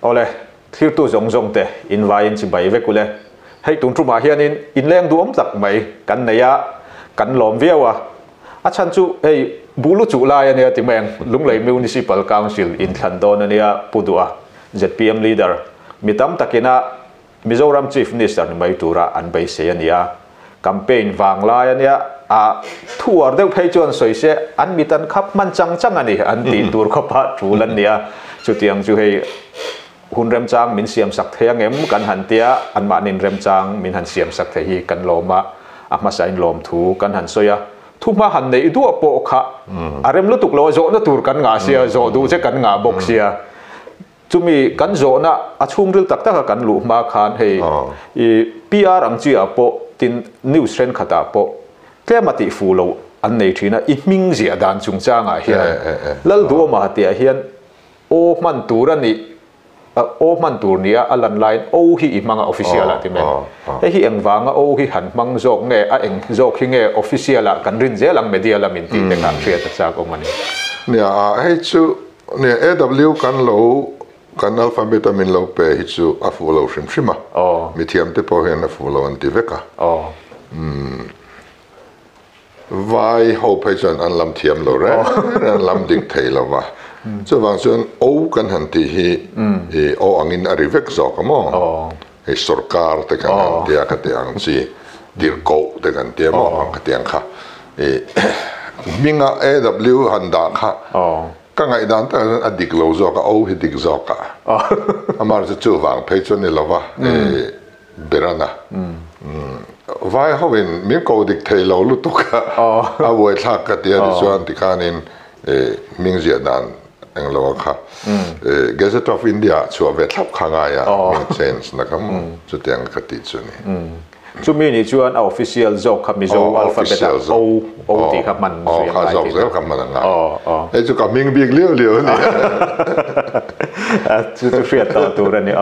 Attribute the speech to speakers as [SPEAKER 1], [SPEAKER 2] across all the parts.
[SPEAKER 1] Awle, thlirtu zawng zawng te in vaiin chibai vek ule. Hei tun tumah hianin inleng duhawm tak mai kan nei a, kan lawm viau a. A chhan chu hei buh lu chuh lai a nia ti mai ang, Lunglei Municipal Council inthlan dawn a nia Pu Duha, zpm Leader, mi tam takina Mizoram Chief Minister ni mai tura an beisei a ni a, campaign vang lai a nia, a thuar deuh phei chuan sawi se an mit an khap hman chang chang a ni an tih tur khawpa tul an ni a, chutiang chu hei hun remchang min siam sak thei ang em kan han tia, anmahniin remchang min han siam sak thei hi kan lawm a, a hmasain lawmthu kan han sawi a, thuhma han neih duah pawh kha a rem lutuk lo a, zawhna tur kan ngah sia, zawh duh che kan ngah bawk sia. Chumi kan zawhna a chhungril tak taka kan luh hma khan hei i PR ang chi ah pawh tin news thenkhat ah pawh tlem a tih fuh loh an nei thin a, i hming ziah dan chungchang ah hian Lalduhawma tih ah hian aw hman tur a nih aw hman tur nia a lan laiin O hi i hmang a official ah ti mai. Hei hi engvanga O hi han hmang zawk nge a eng zawk hi nge official ah kan rin zel ang media lamin tih te kha hriat a chak awm a ni.
[SPEAKER 2] Nia hei chu Nia, AW kan lo, kan alphabet a min lo pe hi chu a fuh lo hrim hrim a, mithiam te pawh hian a fuh lo an ti vek a. Umm, vai ho phei chuan an lam thiam lo reng reng, an lam dik thei lo va. Chuvang chuan O kan han tih hi i O angin a ri vek zawk a maw? Hei sorkar te kan han tia ka ti ang chi, tirhkoh te kan tia maw ang ka ti ang kha. I hminga AW han dah kha ka ngaihdan takah chuan a dik lo zawk a, O hi dik zawk a. Amah chu chuvang phei chu a ni lo va, i Berana. Vai hoin min ko dik thei lo lutuk a, a buaithlak ka ti a tichuan tikhanin hming ziah dan eng lo a kha. Gazette of India ah chhuah ve thlap kha ngai a, hming change na kha maw chutiang ka tih chu ni.
[SPEAKER 1] Chumi nih chuan a official zawk kha Mizo alphabet ah O, O tih kha hman zui a ngai
[SPEAKER 2] tih na. Kha hman a ngai. Hei chu ka hming bik liau liau a ni.
[SPEAKER 1] Chu chu hriat tawh tur a ni.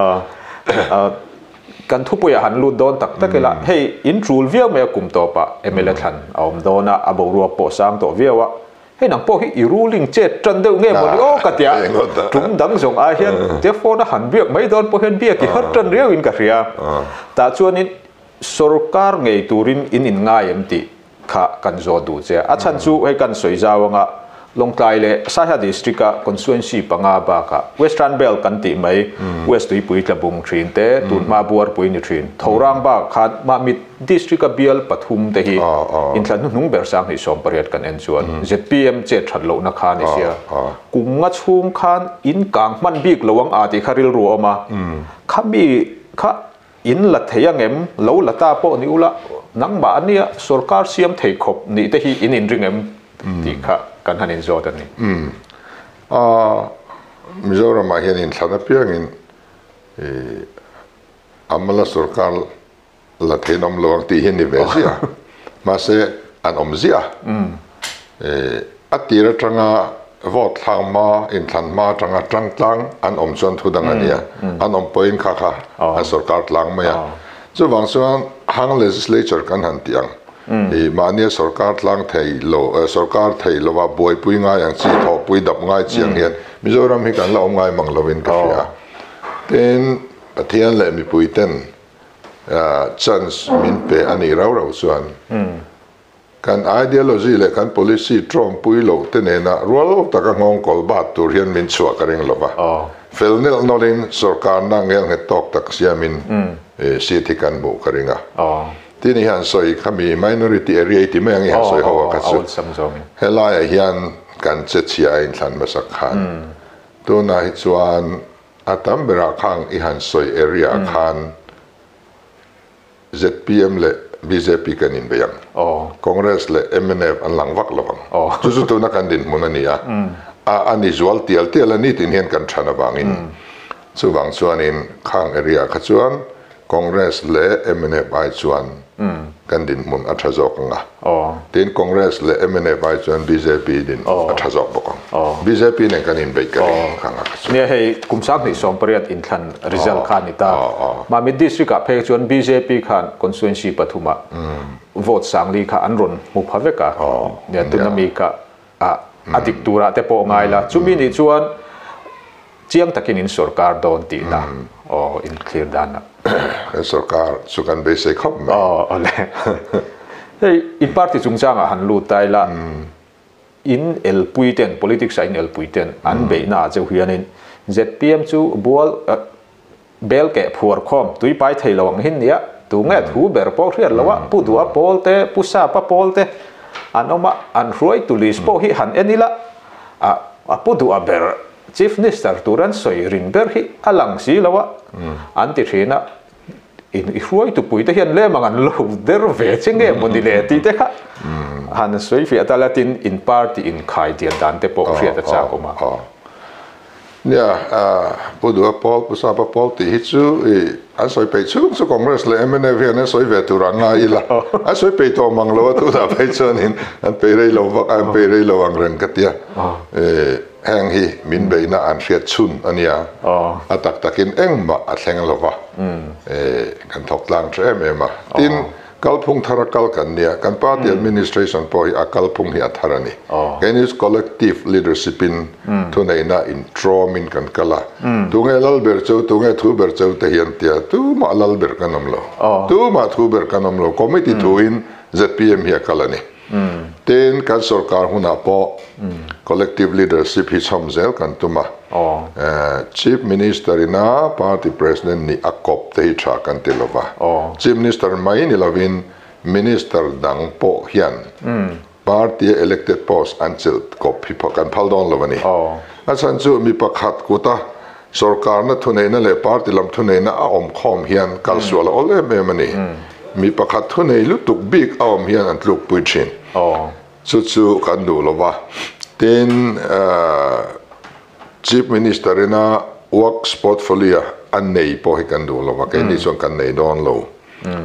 [SPEAKER 1] Kan thupuiah han lut dawn tak tak ila, hei in tul viau mai a kum tawpah mla thlan a awm dawn a, a boruak pawh sang tawh viau a. Hei nang pawh hi i ruling chet tan deuh nge mawni aw ka tia, tum dang zawng ai hian tia phone a han biak mai dawn pawh hian biak i har tan riau in ka hria. Tah chuanin sorkar ngei turin in in ngai em tih kha kan zawt duh che a. A chhan chu hei kan sawi zau anga Lawngtlai leh Saiha District a constituency panga bakah Western Belt kan tih mai West Tuipui tlabung thin te tunhma buarpui ni thin. Thorang bakah khan Mahmit District a bial pathum te hi inthlan hnuhnung ber 2018 kan en chuan zpm chet that lohna kha ni sia. Kum nga chhung khan in kang hman bik lo ang a tih kha rilru a awm a. Khami kha in la thei ang em? Lo la ta pawh ni ula nangmah ania sorkar siam thei khawp nih te hi in inring em tih kha kan han inzawt a ni.
[SPEAKER 2] Mizoramah hian inthlan apiangin Amala sorkar La thei an awm lo ang tih hi a ni ve ziah a, mahse an awm ziah a. A tir atanga vote thlak hma, inthlan hma atanga tang tlang an awm chuan thu dang a ni a, an awm pawhin kha kha an sorkar tlang mai a. Chuvang chuan hang legislature kan han tih ang, i mahnia sorkar tlang thei lo, sorkar thei lova buaipui ngai ang chi, thawhpui dap ngai chi ang hian Mizoram hi kan la awm ngai mang lovin ka hria. Tin, Pathian leh mipui ten chance min pe a nih rau rau chuan kan ideology leh kan policy tawngpui loh te nena rual taka nghawng kawl bat tur hian min chhuah ka ring lo va. Fel nelh nawlhin sorkarna ngelnghet tawk tak siamin seat hi kan hmuh ka ring a. Tin i han sawi kha mi minority area i ti mai ang i han sawi ho a kha chu. Helaiah hian kan che chhia a inthlan hmasak khan tunah hi chuan A tam berah khang i han sawi area ah khan zpm leh bjp kan inbei ang. Congress leh mnf an lang vak lo ang. Chu chu tuna kan dinhmun a ni a. A a ni zual tial tial a nitin hian kan than avangin. Chuvang chuanin khang area ah kha chuan Congress leh mnf ai chuan kan dinhmun a tha zawk ang a. Tin, Congress leh mnf ai chuan bjp din a tha zawk bawk ang. Bjp nen kan inbeih ka ring kha nga kha
[SPEAKER 1] chu. Nia hei kum 2018 inthlan result kha a ni ta. Mamit district ah phei chuan bjp khan constituency pathumah vote sangli kha an rawn hmu pha vek a. Nia tuna mi kha a dik turah te pawh ngai la. Chumi nih chuan. Chiang takin in sorkar dawn tihna aw in thlir dan ah.
[SPEAKER 2] Kan sorkar chu kan beisei khawp mai.
[SPEAKER 1] Aw awle. Hei in party chungchang ah han lut ta ila in elpui ten politics ah in elpui ten an beihna ah cheu hianin zpm chu bual Bel keh phuar khawm tui pai thei lo ang hin nia, tunge thu ber pawh hriat lo a, Pu Dua pawl te, Pu Sapa pawl te an awm a, an hruaitu list pawh hi han en ila, a a Pu Dua ber Chief Minister tur an sawi rin ber hi a lang si lo a, an ti thin a, in i hruaitu pui te hian lem ang an lo der ve che nge maw ni le tih te kha han sawi fiah ta la tin in party inkhai dian dan te pawh hriat a chak awm a.
[SPEAKER 2] Nia, Pu Duha Pawl, Pu Sapa Pawl tih hi chu i an sawi peih chhung chu Congress leh mnf hian an sawi ve tur ang ngai ila, an sawi peih tawh mang lo a tunah phei chuanin an peih rei lo vak a, an peih rei lo ang reng ka tia. Heng hi min beihna an hriat chhun a nia, a tak takin engmah a thleng lo va, kan thawk tlang tha em em a. Tin, Kalphung thar a kal kan nia, kan party administration pawh hi a kalphung hi a thar a ni. Keini chu collective leadership in thuneihna in trawm in kan kal a. Tunge lal ber cheu, tunge thu ber cheu te hi an tia, tumah lal ber kan awm lo. Tumah thu ber kan awm lo, committee thu in zpm hi a kal a ni. Tin, kan sorkar hunah pawh collective leadership hi chhawm zel kan tum a. Chief Minister ina party president nih a kawp te hi tha kan ti lo va. Chief Minister mai ni lovin Minister dang pawh hian party a elected post an chelh kawp hi kan phal dawn lo a ni. A chhan chu mi pakhat kuta sorkarna thuneihna leh party lam thuneihna a awm khawm hian kalsual a awl em em a ni. Mi pakhat thunei lutuk bik a awm hian an tlukpui thin. Chu chu kan duh lo va. Tin, Chief Minister ina Works portfolio a nei pawh hi kan duh lo va, keini chuan kan nei dawn lo.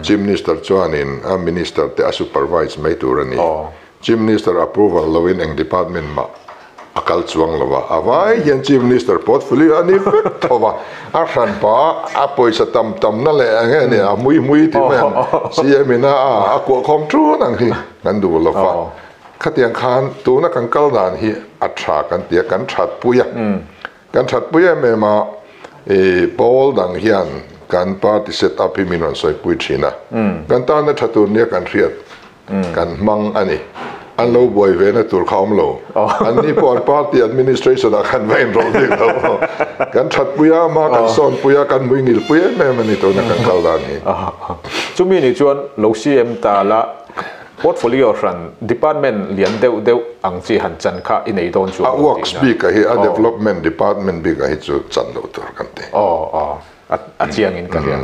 [SPEAKER 2] Chief Minister chuanin a Minister te a supervise mai tur a ni. Chief Minister approval loin eng department mah a kal chuang lo va, a vai hian Chief Minister portfolio a ni vek tho va, a hranpa a pawisa tam tamna leh eng nge ni a hmui hmui tih mai ang CM in a a kuahkhawm ṭun ang hi kan duh lo va. Khatiang khan tuna kan kal dan hi a tha kan ti a, kan thatpui a, kan thatpui em em a, i pawl dang hian kan party set up hi min rawn sawipui thin a, kan tana tha tur nia kan hriat kan hmang a ni. An lo buai ve na tur kha awm lo. An ni pawh an party administration ah khan va inrawlh bik lo. Kan thatpui a, hma kan sawnpui a, kan hmuingilpui em em a ni tuna kan kal dan hi.
[SPEAKER 1] Chumi ni chuan lo CM ta la portfolio hran department lian deuh deuh ang chi han chan kha i nei dawn chuang
[SPEAKER 2] lo tihna. A works bik ah hi, a development department bik ah hi chu chan loh tur kan ti.
[SPEAKER 1] Aw aw. A chiangin ka hria.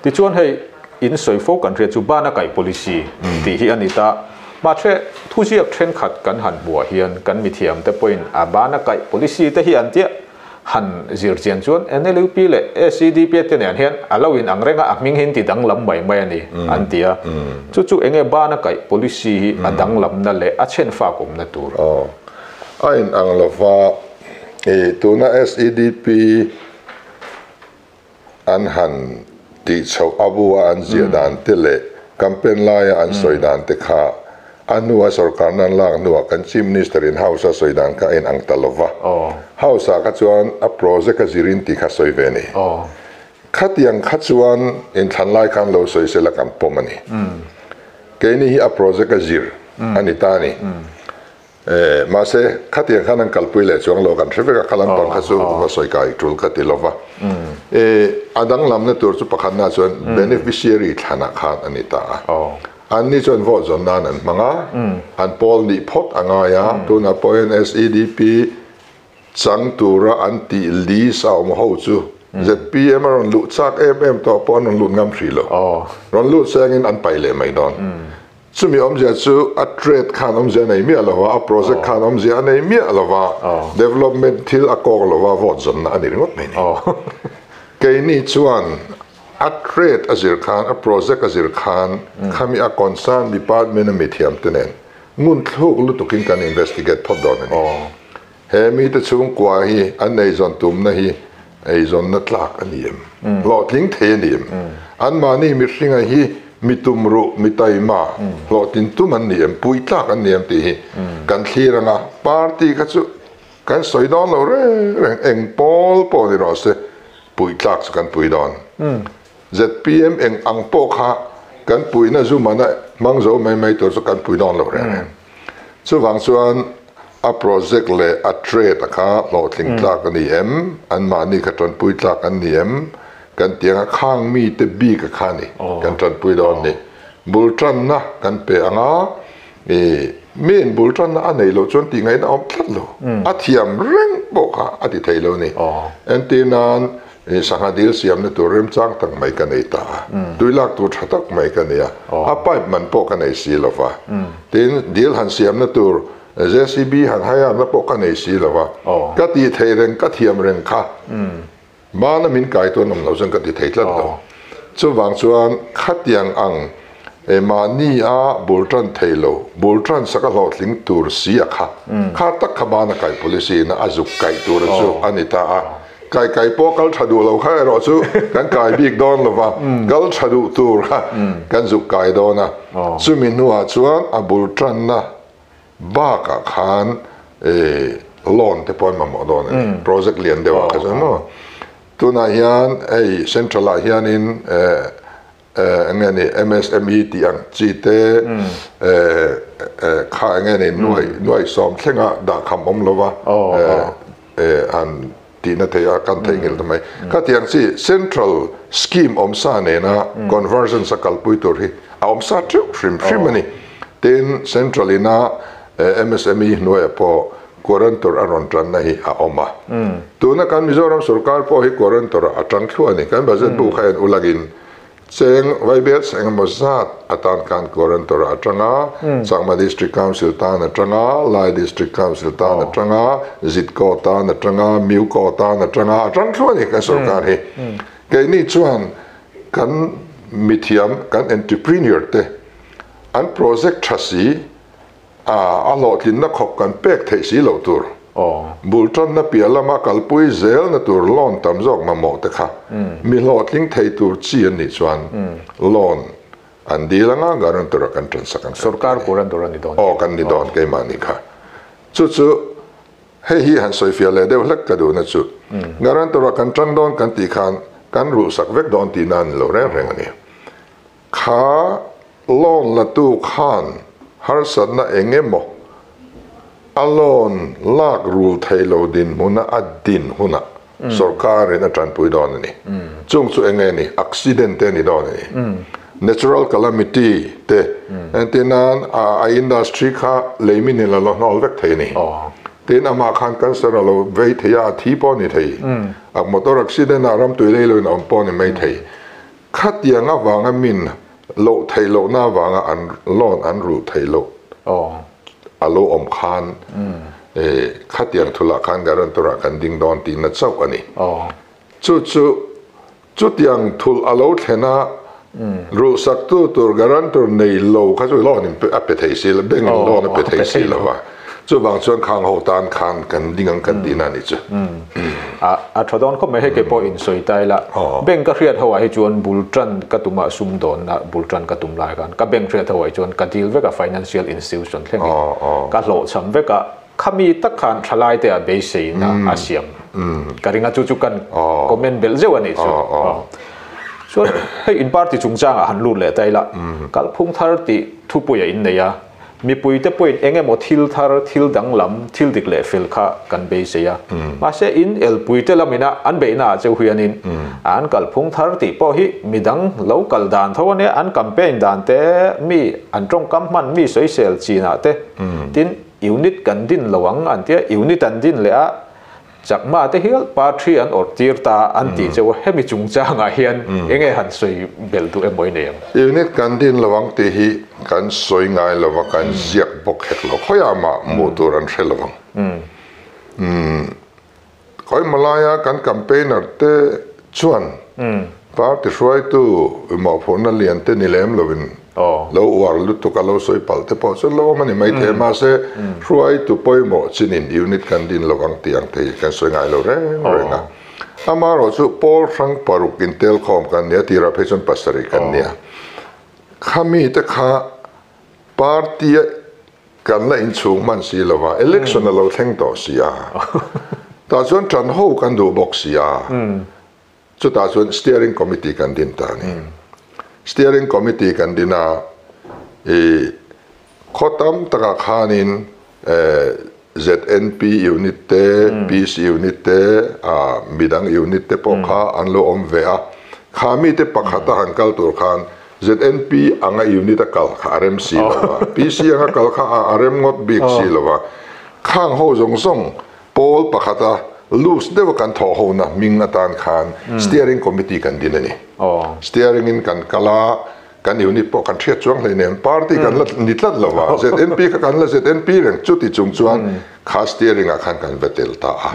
[SPEAKER 1] Tichuan hei in sawi fo kan hria chu bana kaih policy tih hi a ni ta. Mahse thuziak thenkhat kan han hmuh ah hian kan mithiam te pawhin a bana kaih policy te hi an tia han zir chian chuan NLUP leh SEDP te nen hian a lo in ang reng a, a hming hi an ti danglam mai mai a ni an ti a. Chu chu enge bana kaih policy hi a danglamna leh a chhenfak awmna tur?
[SPEAKER 2] Aw, a in ang lova i tuna SEDP An han tih chhoh a bu a an ziah dan te leh campaign laia an sawi dan te kha a hnua sorkarna an lak hnuah kan Chief Minister in House a sawi dan kha a inang ta lo va. House ah kha chuan a project a zirin tih kha sawi ve a ni. Khatiang kha chuan inthlan lai khan lo sawi sela kan pawm a ni. Keini hi a project a zir a ni ta a ni. Mahse, khatiang khan an kalpui leh chuang lo, kan hre vek a, kha lampang kha chu va sawi kai tul ka ti lo va. A danglamna tur chu pakhatna chuan beneficiary thlanah khan a ni ta a. Anni chuan vote zawn nan an hmang a, an pawl nih phawt a ngai a, tunah pawhin SEDP chang tura an tih list a awm ho chu zpm a rawn luh chak em em tawh pawh an rawn lut ngam hrih lo. Rawn lut sengin an paih leh mai dawn. Chumi awmzia chu a trade khan awmzia a nei miah lo va, a project khan awmzia a nei miah lo va, development thil a kawk lo va, vote zawnna a ni ringawt mai ni. Keini chuan a trade a zir khan, a project a zir khan, khami a concern department a mithiam te nen ngun thluk lutukin kan investigate phawt dawn a ni. He mite chhungkua hi an eizawn tumna hi eizawnna tlak a ni em? Hlawhtling thei a ni em? Anmahni mihringa hi mi tumruh, mi taima, hlawhtlin tum an ni em? Puitlak an ni em tih hi kan thlir ang a, party kha chu Kan sawi dawn lo reng reng, eng pawl pawh ni rawh se, puih tlak chu kan pui dawn. Zpm eng ang pawh kha kan puihna zu mana hmang zo mai mai tur chu kan pui dawn lo reng reng. Chuvang chuan a project leh a trade a kha hlawhtling tlak a ni em, anmahni kha tanpui tlak an ni em kan tih anga khang mite bik a kha ni kan tanpui dawn ni. Bul tanna kan pe anga i miin bul tanna a neih loh chuan tih ngaihna a awm tlat lo. A thiam reng pawh kha a ti thei lo ni. Entir nan I sangha dil siamna tur remchang tak mai ka nei ta a, tui lak tur tha tak mai ka nei a, a pipe man pawh ka nei si lo va, tin dil han siamna tur JCB han hire na pawh ka nei si lo va, ka tih theih reng ka thiam reng kha bana min kai tuan awm lo chuan ka ti thei tlat lo. Chuvang chuan khatiang ang mahni a bul tan thei lo, bul tan sak a hlawhtling tur si a kha, kha tak kha bana kai policy in a zuk kaih tur chu a ni ta a. Kai kai pawh kal tha duh lo kha erawh chu kan kai bik dawn lo va, kal tha duh tur kha kan zuk kai dawn a. Chumi hnuah chuan a bul tanna bakah khan loan te pawh an mamawh dawn a ni, project lian deuh ah kha chuan maw. Tunah hian hei central ah hianin eng nge ni MSME tih ang chi te kha eng nge ni nuai nuai sawm thlenga dah kham awm lo va han tihna thei a kan theihnghilh ta mai. Khatiang chi central scheme awm sa nena convergence a kalpui tur hi a awm sa teuh hrim hrim a ni. Tin, central ina MSME hnuaiah pawh Guarantor a rawn tanna hi a awm a. Tuna kan Mizoram sorkar pawh hi guarantor ah a tang thluah a ni. Kan budget bu kha en ulangin cheng vaibelch engemaw zat atan khan guarantor ah a tang a, Chakma District Council tan a tang a, Lai District Council tan a tang a, Zitkaw tan a tang a, Miukaw tan a tang a, a tang thluah a ni kan sorkar hi. Keini chuan kan mithiam, kan entrepreneur te an project tha si, A hlawhtlinna khawp kan pek theih si loh tur. Bul tanna piah lama kalpui zelna tur loan tam zawk mamawh te kha mi hlawhtling thei tur chi an nih chuan loan an dil anga guarantor a kan tansak ang.
[SPEAKER 1] Sorkar guarantor a ni dawn.
[SPEAKER 2] Aw kan ni dawn keimahni kha. Chu chu hei hi han sawifiah leh deuh hlek ka duhna chu guarantor a kan tan dawn kan tih khan kan ruhsak vek dawn tihna a ni lo reng reng a ni. Kha loan latu khan harsatna eng emaw a loan lak rul thei lo dinhmuna a din hunah sorkarin a tanpui dawn a ni. Chung chu eng nge ni? Accident te a ni dawn a ni. Natural calamity te entir nan a industry kha leimin in a lo hnawl vek thei a ni. Tin amah khan cancer a lo vei thei a, a thi pawh a ni thei. A motor accident ah ramtui lei loin a awm pawh a ni mai thei. Khatiang avanga min loh theih lohna avanga an loan an rulh theih loh a lo awm khan khatiang thulah khan guarantor ah kan ding dawn tihna chauh a ni. Chu chu chutiang thul a lo thlen a rulhsaktu tur guarantor nei lo kha chu loan in a pe thei si lo, bank in loan a pe thei si lo va. Chuvang chuan khang ho tan khan kan ding ang kan tihna a nih chu.
[SPEAKER 1] A tha dawn khawp mai, hei kei pawh insawi ta ila. Bank ka hriat ho ah hi chuan bul tan ka tum a, sum dawnna bul tan ka tum lai khan ka bank hriat ho ah hi chuan ka deal vek a, financial institution thlengin ka hlawhchham vek a, khami tak khan thalai te ah beiseina a siam ka ring a, chu chu kan comment belh zeuh a nih chu. Chuan hei in party chungchangah han lut leh ta ila, kalphung thar tih thupui a innei a. Mipuite pawhin eng emaw thil thar, thil danglam, thil dik leh fel kha kan beisei a. Mahse, in elpuite lamina an beihnaah cheu hianin an kalphung thar tih pawh hi midang lo kal dan tho a nia, an campaign dan te, mi an tawngkam hman mi sawisel chinah te, tin unit kan din lo ang an tia, unit an din leh a, Chakma te hial party an awrh tir ta an tih cheu a, hemi chungchangah hian eng nge han sawi belh duh emaw i nei ang?
[SPEAKER 2] Unit kan din lo ang tih hi kan sawi ngai lo va, kan ziak bawk hek lo. Khawiah mah hmuh tur an hre lo ang. Khawi Malaya kan campaigner te chuan party hruaitu mawhphurhna lian te ni lem lovin lo uar lutuk a lo sawi palh te pawh chu lo awm a ni maithei mahse hruaitu pawimawh chinin unit kan din lovang tih ang te hi kan sawi ngai lo reng reng a. Amaherawhchu pawl hrang paruk intelkhawm kan nia tirah phei chuan pasarih kan nia. Khami te kha party a. Kan la inchhung hman si lo va, election a lo thleng tawh si a. Tah chuan ṭan ho kan duh bawk si a. Chutah chuan steering committee kan din ta a ni. Steering committee kan din a, i khaw tam takah khanin ZNP unit te, PC unit te, midang unit te pawh kha an lo awm ve a. Kha mite pakhata han kal tur khan ZNP anga unit a kal kha a rem si lo va, PC anga kal kha a rem ngawt bik si lo va. Khang ho zawng zawng pawl pakhata loose deuha kan thawh hona hming atan khan steering committee kan din a ni. Steering in kan kal a, kan unit pawh kan hriat chuang hleinem, party kan la ni tlat lo va, ZNP kha kan la ZNP reng, chuti chung chuan kha steering ah khan kan va tel ta a,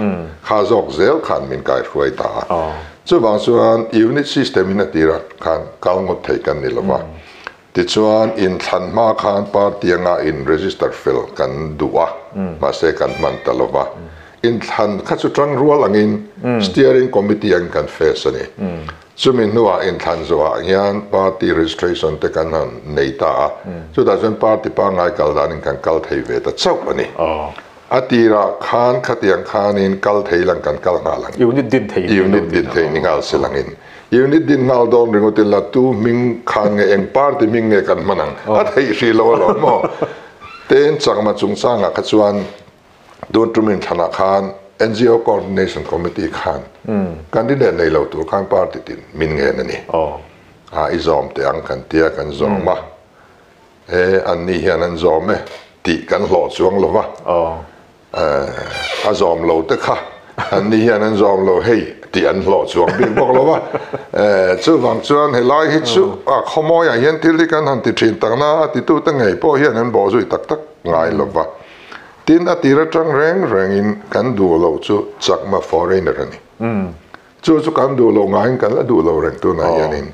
[SPEAKER 2] kha zawk zel khan min kaihruai ta a. Chuvang chuan unit system in a tirah khan kal ngawt thei kan ni lo va. Tichuan inthlan hma khan party anga in register fel kan duh a, mahse kan hman ta lo va. Inthlan kha chu tangrual angin steering committee angin kan face a ni. Chumi hnuah inthlan zawhah hian party registration te kan han nei ta a, chutah chuan party pangngai kal danin kan kal thei ve ta chauh a ni. A tirah khan khatiang khanin kal thei lang kan kal nghal ang.
[SPEAKER 1] Unit din thei ni
[SPEAKER 2] Unit din thei ni nghal si langin. Unit din nghal dawn ringawt ila tu hming khan nge eng party hming nge kan hman ang a theih hrih lo alawm maw? Ten chakma chungchangah kha chuan Tun tum inthlanah khan NGO Coordination Committee khan candidate nei lo tur khan party tin min ngen a ni. A i zawm teh ang kan tia kan zawm a, e an ni hian an zawm e tih kan hlawh chuang lo va, a zawm lo te kha an ni hian an zawm lo hei tih an hlawh chuang bik bawk lo va. Chuvang chuan helai hi chu a khawmawiah hian thil hi kan han ti thin takna a titute ngei pawh hian an bawhzui tak tak ngai lo va. Tin, a tir atang reng rengin kan duh loh chu chakma foreigner a ni. Chu chu kan duh loh ngaiin kan la duh lo reng tunah hianin.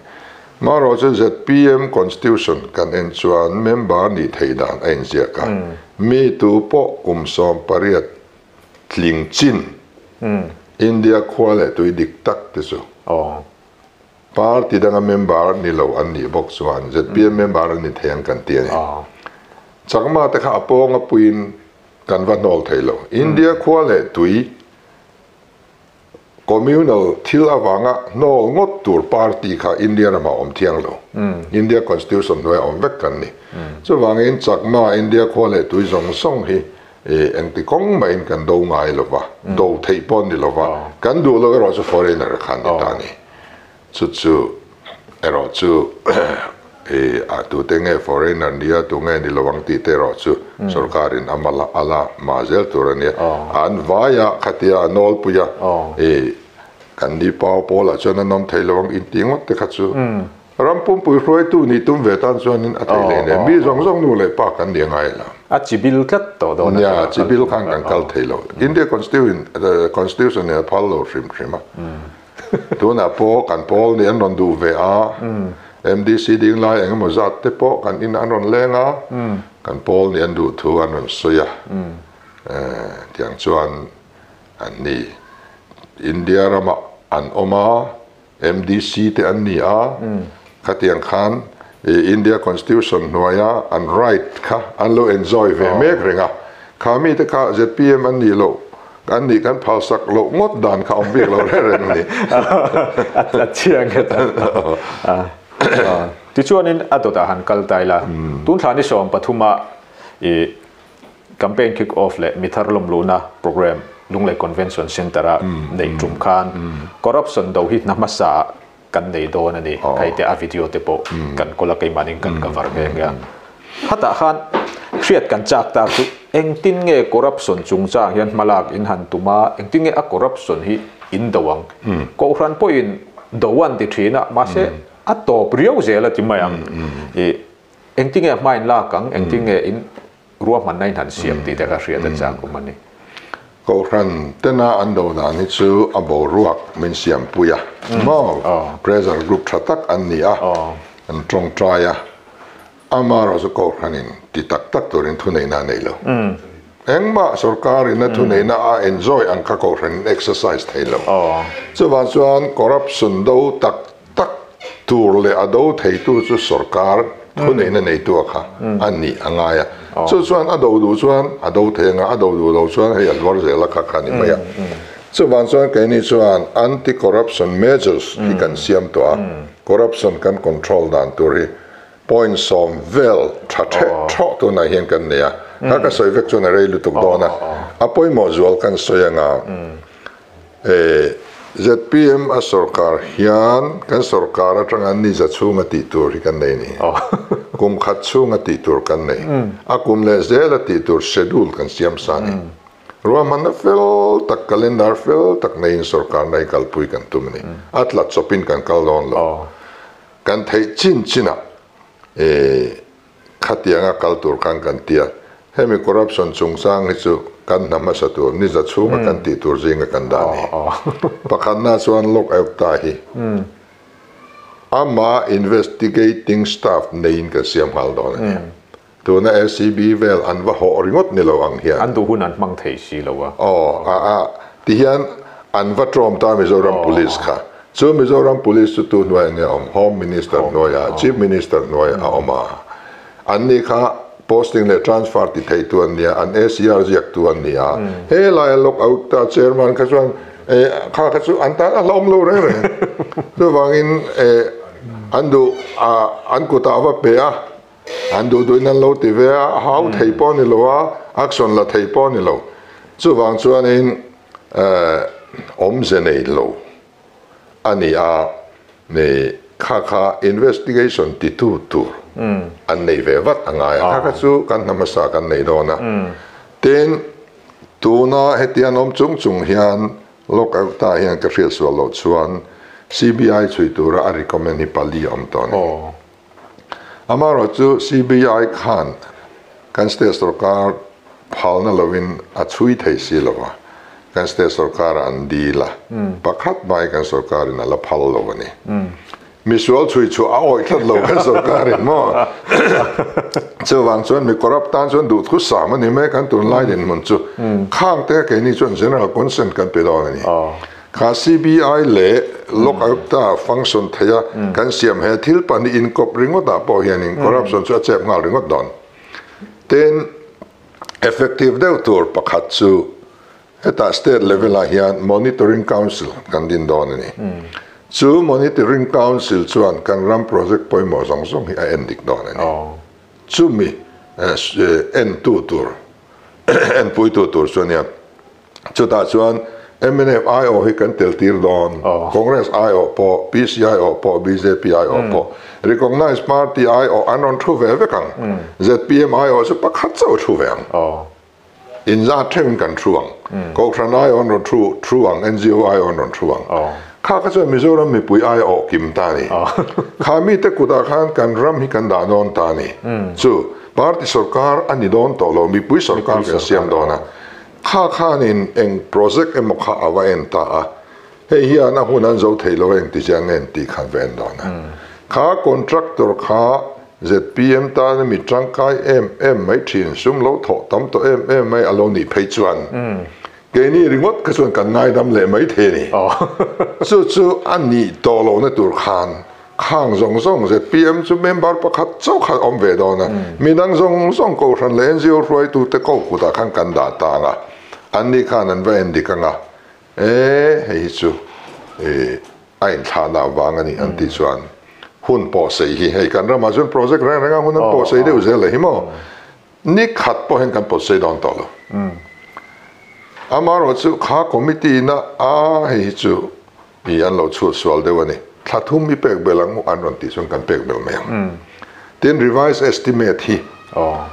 [SPEAKER 2] Marawh chu zpm Constitution kan en chuan member nih theih dan a inziak a, mi tu pawh kum 18 tling chin India khua leh tui dik tak te chu Party danga member ni lo an nih bawk chuan zpm member an ni thei ang kan ti a ni. Chakma te kha a pawng a puiin kan va hnawl thei lo. India khua leh tui communal thil avanga hnawl ngawt tur party kha India ramah a awm thiang lo. India constitution hnuaiah awm vek kan ni. Chuvangin Chakma India khua leh tui zawng zawng hi Engti kawng mahin kan do ngai lo va, do theih pawh ni lo va, kan duh loh erawh chu foreigner khan ni ta ni. Chu chu erawh chu a tute nge foreigner nia tu nge ni lo ang tih te erawh chu sorkarin a mal a la mah zel tur a nia. An vai a, khatia a nawlpui a, kan ni pau pawlah chuan an awm thei lo ang intih ngawt te kha chu Ram pumpui hruaitu nih tum ve tan chuanin a thei leh nen mi zawng zawng nu leh pa kan ni angai lo.
[SPEAKER 1] A chibil tlat tawh dawn a.
[SPEAKER 2] Nia, chibil khan kan kal thei lo. India Constitution in a phal lo hrim hrim a. Tunah pawh kan pawl nih an rawn duh ve a, MDC ding lai eng emaw zat te pawh kan in an rawn leng a, kan pawl nih an duh thu an rawn sawi a. Tiang chuan an ni India ramah an awm a. MDC te an ni a, khatiang khan India Constitution hnuaia an right kha an lo enjoy ve mek reng a, kha mite kha zpm an nih loh, an nih kan phalsak loh ngawt dan kha awm bik lo reng reng a ni.
[SPEAKER 1] A chiang nghet a. Tichuanin a dawtah han kal ta ila, tun thla ni 13 i Campaign kick off leh mithar lawmluhna programme Lunglei Convention Centre-a neih tum khan corruption do hi hna hmasa kan nei dawn a ni. Hei te a video te pawh kan kawl a keimahnin kan cover nghe nghe a. Khatah khan hriat kan chak tak chu engtin nge corruption chungchang hian hmalak in han tum a, engtin nge a corruption hi in do ang. Kohhran pawhin do an ti thin a, mahse a tawp riau zel a ti mai ang. Engtinge hma in lak ang, engtinge in ruahmanna in han siam tih te kha hriat a chak awm a ni.
[SPEAKER 2] Kohhran tena an do dan hi chu a boruak min siampui a maw? Pressure group tha tak an ni a, an tawngtai a, amaherawh chu kohhranin ti tak tak turin thuneihna a nei lo. Engmah sorkarin a thuneihna a enjoy ang kha kohhranin exercise thei lo. Chuvang chuan corruption do tak tak tur leh a do theitu chu sorkar Thuneihna neitu a kha a nih a ngai a. Chu chuan a do duh chuan a do thei anga, a do duh lo chuan hei a hluar zel a kha kha a ni mai a. Chuvang chuan keini chuan anti-corruption measures hi kan siam tawh a, corruption kan control dan tur hi point 10 vel tha theh thawh tunah hian kan nei a. Kha ka sawi vek chuan a rei lutuk dawn a, a pawimawh zual kan sawi anga ZPM a sorkar hian kan sorkar atanga ni za chhunga tih tur hi kan nei a ni. Kum khat chhunga tih tur kan nei. A kum leh zela tih tur schedule kan siam sa a ni. Ruahmanna fel tak, calendar fel tak neiin sorkarna hi kalpui kan tum a ni. A tla chawpin kan kal dawn lo. Kan theih chin chinah Khatianga kal tur khan kan ti a, hemi corruption chungchang hi chu kan hna hmasa tur, ni za chhunga kan tih tur zinga kan dah a ni. Pakhatna chuan Lok Ayukta hi ama investigating staff neiin kan siam nghal dawn a ni. Tuna ACB vel an va hawh ringawt ni lo ang hian.
[SPEAKER 1] An duh hun an hmang thei si lo a.
[SPEAKER 2] Aw, a a, tihian an va tlawm ta Mizoram Police kha. Chu Mizoram Police chu tu hnuaiah nge a awm? Home Minister hnuaiah, Chief Minister hnuaiah a awm a. Anni kha posting leh transfer ti theitu an nia, an ACR ziaktu an ni a. He laia Lok Ayukta Chairman kha chuan kha kha chu an tan a hlauhawm lo reng reng. Chuvangin an duh an kutah a va pe a, an duh duhin an lo ti ve a, a hau thei pawh a ni lo a, action la thei pawh a ni lo. Chuvang chuanin awmze nei lo a ni a, ni kha kha investigation titu tur an nei ve vat a ngai a, kha kha chu kan hna hmasa kan nei dawn a. Tin, tuna hetiang awm chung chung hian Lok Ayukta hian ka hriat sual loh chuan CBI chhui tura a recommend hi pali a awm tawh a ni. Amaherawh chu CBI khan kan state sorkar phalna lovin a chhui thei si lo va, kan state sorkar an dil a, pakhat mai kan sorkarin a la phal lo a ni. Misual chhui chhuah a awih tlat lo kan sorkarin maw? Chuvang chuan mi corrupt tan chuan duhthu sam a ni mai kan tunlai dinhmun chu. Khang te keini chuan general consent kan pe dawn a ni. Kha CBI leh Lok Ayukta function thei a kan siam he thil pahnih inkawp ringawt ah pawh hianin corruption chu a chep nghal ringawt dawn. Tin, effective deuh tur pakhat chu hetah state level ah hian monitoring council kan din dawn a ni. Chu monitoring council chuan kan ram project pawimawh zawng zawng hi a en dik dawn a ni. Chumi entu tur, enpuitu tur chu a nia. Chutah chuan mnf aiawh hi kan tel tir dawn, Congress aiawh pawh, PC aiawh pawh, bjp aiawh pawh, recognised party aiawh an rawn thu ve vek ang. Zpm aiawh chu pakhat chauh a thu ve ang. Inzat theuhin kan thu ang. Kohhran aiawh an rawn thu thu ang, ngo aiawh an rawn thu ang. Kha kha chuan Mizoram mipui aiawh kim ta a ni. Kha mite kutah khan kan ram hi kan dah dawn ta a ni. Chu party sorkar a ni dawn tawh lo, mipui sorkar kan siam dawn a. Kha khanin eng project emaw kha a va en ta a, hei hian a hun an zo thei lo eng ti chiang nge tih khan va en dawn a. Kha contractor kha zpm tana mi tangkai em em mai thin, sum lo thawh tam tawh em em mai a lo nih phei chuan keini ringawt kha chuan kan ngaidam leh mai thei a ni. Chu chu a nih tawh lohna tur khan Khang zawng zawng zpm chu member pakhat chauh kha awm ve dawn a, midang zawng zawng Kohhran leh ngo hruaitute ko kutah khan kan dah ta ang a, anni khan an va en dik ang a, e hei hi chu i a inthlahna avang a ni an tih chuan hun pawh sei hi hei kan ramah chuan project reng reng a hun an pawh sei deuh zel a hi maw. Ni khat pawh hian kan pawt sei dawn tawh lo. Amaherawhchu kha committee ina a hei hi chu i an lo chhut sual deuh a ni. Thla thum i pek belh ang an rawn tih chuan kan pek belh mai ang. Tin revised estimate hi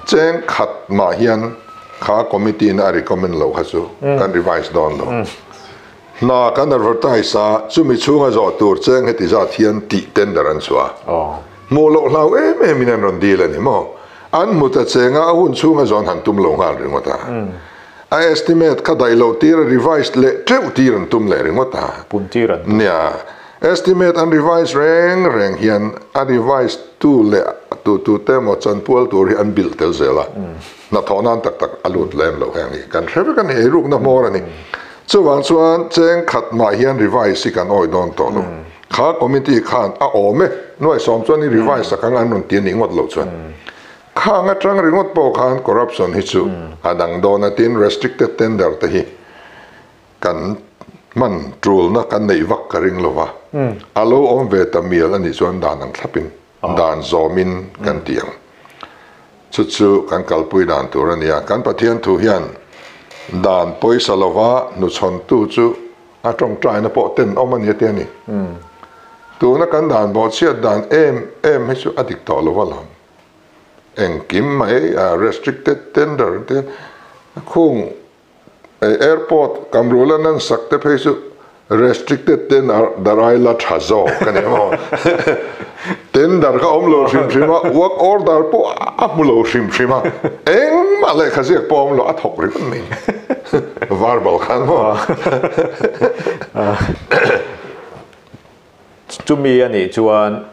[SPEAKER 2] cheng khat mah hian kha committee ina a recommend loh kha chu kan revise dawn lo. Hna kan advertise a, chumi chhunga zawh tur cheng heti zat hian tih tender an chhuah a. Hmuh loh hlau em em in an rawn dil a ni maw? An hmu ta cheng a, a hun chhunga zawn han tum lo nghal ringawt a. A estimate kha daih loh tir a revise leh teuh tir an tum leh ringawt a.
[SPEAKER 1] Pun tir an tum.
[SPEAKER 2] Nia, estimate an revise reng reng hian a revise tu leh tu tu te emaw chanpual tur hi an bilh tel zel a. Hnathawh nan tak tak a lut lem loh heng hi kan hre vek a ni, eirukna hmawr a ni. Chuvang chuan cheng khat mah hian revise hi kan awih dawn tawh lo. Kha committee khan a awm e, nuai sawm chuan i revise sak ang an rawn ti a nih ngawt loh chuan. Khang atang ringawt pawh khan corruption hi chu a dang dawn a tin restricted tender te hi kan hman tulna kan neih vak ka ring lo va, a lo awm ve ta mial a nih chuan dan ang thlapin dan zawmin kan ti ang. Chu chu kan kalpui dan tur a ni a, kan Pathian thu hian dan pawisa lova hnuchhawntu chu a tawngtaina pawh ten awm a ni a ti a ni. Tuna kan dan bawhchhiat dan em em hi chu a dik tawh lo va lawm. Engkim mai restricted tender te khung Airport Kamrula nan sak te phei chu restricted tender ai la tha zawk a ni maw? Tender kha awm lo hrim hrim a, work order pawh a hmu lo hrim hrim a, engmah lehkha ziak pawh a awm lo, a thawk ringawt mai verbal khan maw?
[SPEAKER 1] Chumi a nih chuan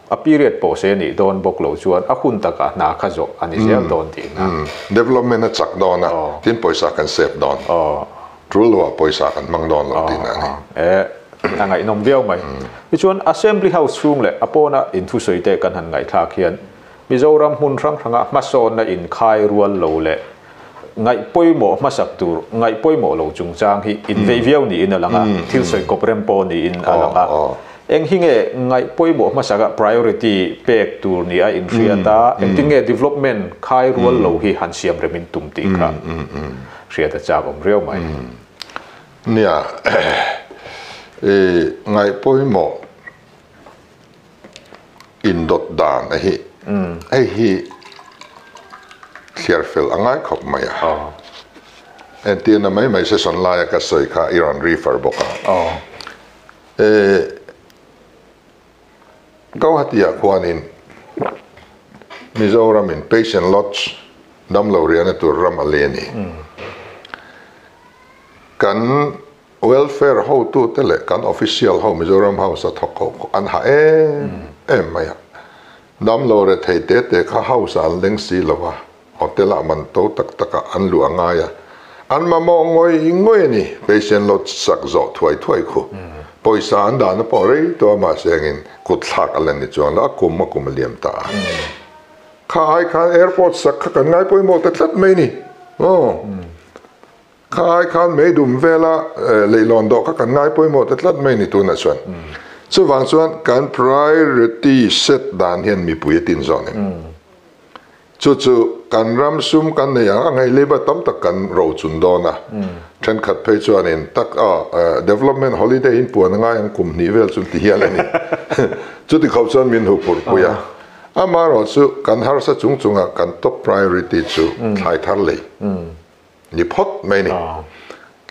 [SPEAKER 1] a period pawh se nih dawn bawk loh chuan a hun takah hna kha zawh a ni zel dawn tihna.
[SPEAKER 2] Development a chak dawn a, tin pawisa kan save dawn. Tul loah pawisa kan hmang dawn lo tihna a ni.
[SPEAKER 1] E, a ngaihnawm viau mai. Tichuan Assembly House chhung leh a pawna inthusawi te kan han ngaihthlak hian Mizoram hmun hrang hranga hmasawnna inkhai rual lo leh ngaih pawimawh hmasak tur ngaih pawimawh lo chungchang hi inveih viau niin a lang a, thil sawi kawp rem pawh niin a lang a. Eng hi nge ngaih pawimawh hmasaka priority pek tur ni a inhriat a, engtin nge development khai rual lo hi han siam rem in tum tih kha hriat a chak awm riau mai.
[SPEAKER 2] Nia, i ngaih pawimawh Indawt dan a hi hei hi thliar fel a ngai khawp mai a. Entirna mai mai session laia ka sawi kha i rawn refer bawk a. Gauhati-ah khuanin Mizoramin Patient Lodge damlo riahna tur ram a lei a ni. Kan Welfare hotute leh kan official ho Mizoram House a thawk ho an ha em em mai a. Damlo rethei te te kha house ah an leng si lo a, hotel ah man to tak tak ah an luh a ngai a. An mamawh ngawih ngawih a ni, patient lodge sak zawh thuai thuai khu. Pawisa an dahna pawh rei tawh a mahse engin kut thlak a la ni chuang lo, a kum a kum a liam ta a. Kha ai khan airport sak kha kan ngai pawimawh ta tlat mai ni. Aw. Kha ai khan mei dum vela leihlawn dawh kha kan ngai pawimawh ta tlat mai ni tunah chuan. Chuvang chuan kan priority set dan hian mipui a tin zawh ni. Chu chu kan ram sum kan nei ang a ngaih labour tam tak kan ro chun dawn a. Thenkhat phei chuanin tak a development holiday in puan a ngai ang kum hnih vel chu ti hial a ni. Chuti khawp chuan min huphurh pui a. Amaherawhchu kan harsa chung chunga kan top priority chu thlai thar lei. Ni phawt mai ni.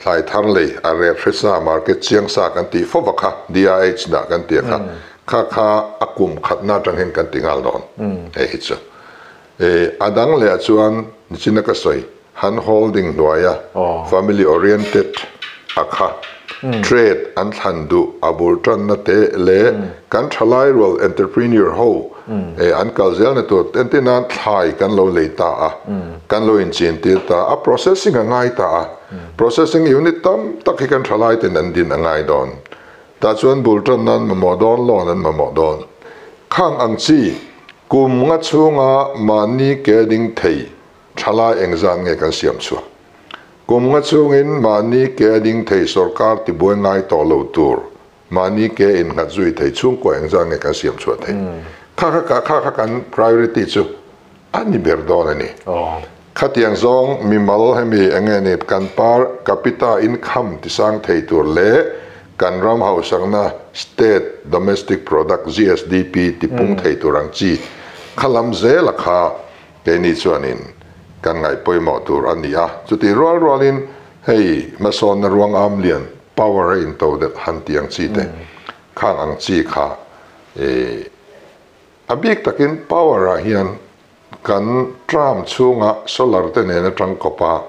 [SPEAKER 2] Thlai thar lei a rep hre sa market chiang sa kan tih fo va kha DIH dah kan tih kha kha kha a kum khatna atang hian kan ti nghal dawn hei hi chu. A dang leh ah chuan nichina ka sawi hand holding hnuaia family oriented a kha trade an thlan duh a bul tanna te leh kan thalai rual entrepreneur ho an kal zelna tur entir nan thlai kan lo lei ta a. Kan lo inchintir ta a, processing a ngai ta a, processing unit tam tak hi kan thalai ten an din a ngai dawn. Tah chuan bul tan nan mamawh dawn, loan an mamawh dawn. Khang ang chi, kum nga chhunga mahni ke ding thei thalai engzat nge kan siam chhuak? Kum nga chhungin mahni ke ding thei sorkar tibuai ngai tawh lo tur, mahni ke innghat zui thei chhungkua engzat nge kan siam chhuah thei? Kha kha kha kha kan priority chu A ni ber dawn a ni. Khatiang zawng mimal hemi eng nge ni kan per capita income tisang thei tur leh kan ram hausakna state domestic product, GSDP, tipung thei tur ang chi kha lam zela kha keini chuanin kan ngaih pawimawh tur a ni a. Chutih rual rualin hei hmasawnna ruang am lian power a into delh han tih ang chi te khang ang chi kha ih A bik takin power ah hian kan tram chhunga solar te nen atang kawpa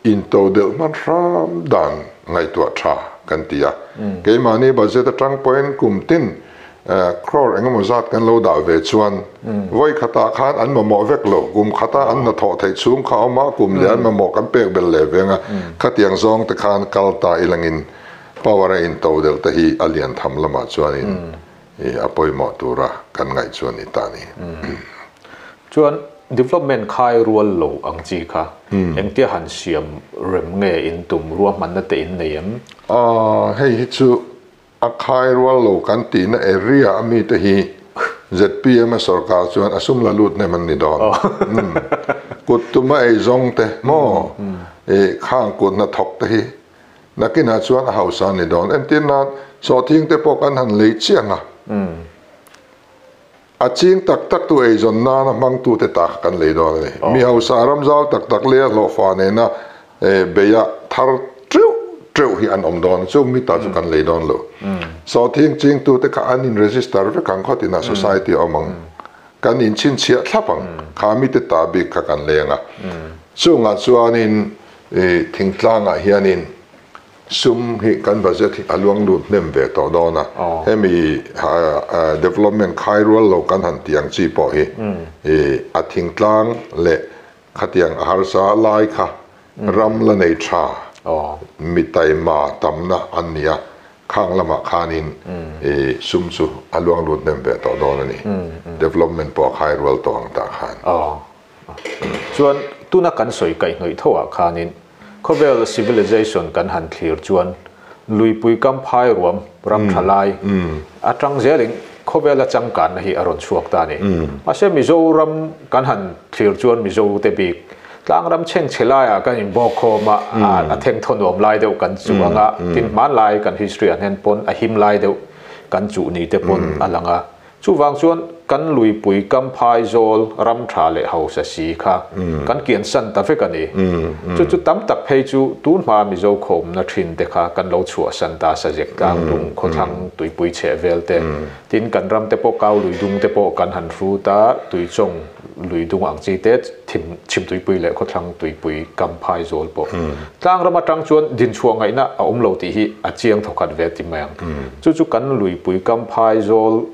[SPEAKER 2] into deuh hman hram dan ngaihtuah tha kan ti a. Keimahni budget atang pawhin kum tin crore engemaw zat kan lo dah ve chuan vawi khatah khan an mamawh vek lo, kum khata an hnathawh theih chhung kha a awm a, kum leh an mamawh kan pek belh leh veng a, khatiang zawng te khan kal ta ilangin. Power a intodelh te hi a lian tham lamah chuanin a pawimawh tura kan ngaih chu a ni ta a ni.
[SPEAKER 1] Chuan development khai rual lo ang chi kha engtia han siam rem nge in tum ruahmanna te in nei em?
[SPEAKER 2] Hei hi chu A khai rual lo kan tihna area a mite hi zpm a sorkar chuan a sum la lut hnem an ni dawn. Kut tuma ei zawng te maw i khang kut hnathawk te hi nakinah chuan a hausa a ni dawn. Entir nan sawhthing te pawh kan han lei chiang a, a ching tak tak tu eizawn nana hmangtute ta kha kan lei dawn a ni. Mi hausa ram zau tak tak leh a hlawhfa nena beia thar teuh teuh hi an awm dawn. Chung mi ta chu kan lei dawn lo. Sawhthing chingtute kha an in register vek ang khawt inah society a awm ang. Kan in chhinchhiah thlap ang. Kha mite ta bik kha kan leng a. Chungah chuanin thingtlangah hianin Sum hi kan budget hi a luang lut hnem ve tawh dawn a, hemi development khai rual lo kan han tih ang chi pawh hi a thingtlang leh khatiang a harsa lai kha ram la nei tha mi taima tamna an ni a, khang lamah khanin sum chu a luang lut hnem ve tawh dawn a ni. Development pawh a khai rual tawh ang tah khan.
[SPEAKER 1] Chuan tuna kan sawi kaihhnawih tho ah khanin khawvel civilization kan han thlir chuan luipui kam phai ruam ram tha lai atang zelin khawvela changkanna hi a rawn chhuak ta a ni. Mahse Mizoram kan han thlir chuan Mizo te bik tlangram chhengchhe laiah kan inbawk khawm a, a thengthaw nuam lai deuh kan chuh ang a, tin hmanlai kan history ah hian pawn a him lai deuh kan chuh ni te pawn a lang a. Chuvang chuan kan luipui kam phai zawl ram tha leh hausa si kha kan kian san ta vek a ni. Chu chu tam tak phei chu tun hma Mizo khawmna thin te kha kan lo chhuah san ta Sazek tlang dung khawthlang tuipui chheh vel te, tin kan ram te pawh kau lui dung te pawh kan han hrut a, tuichawng lui dung ang chi te thim chhim tuipui leh khawthlang tuipui kam phai zawl pawh tlang ram atang chuan dinchhuah ngaihna a awm lo tih hi a chiang thawkhat ve ti mai ang. Chu chu kan luipui kam phai zawl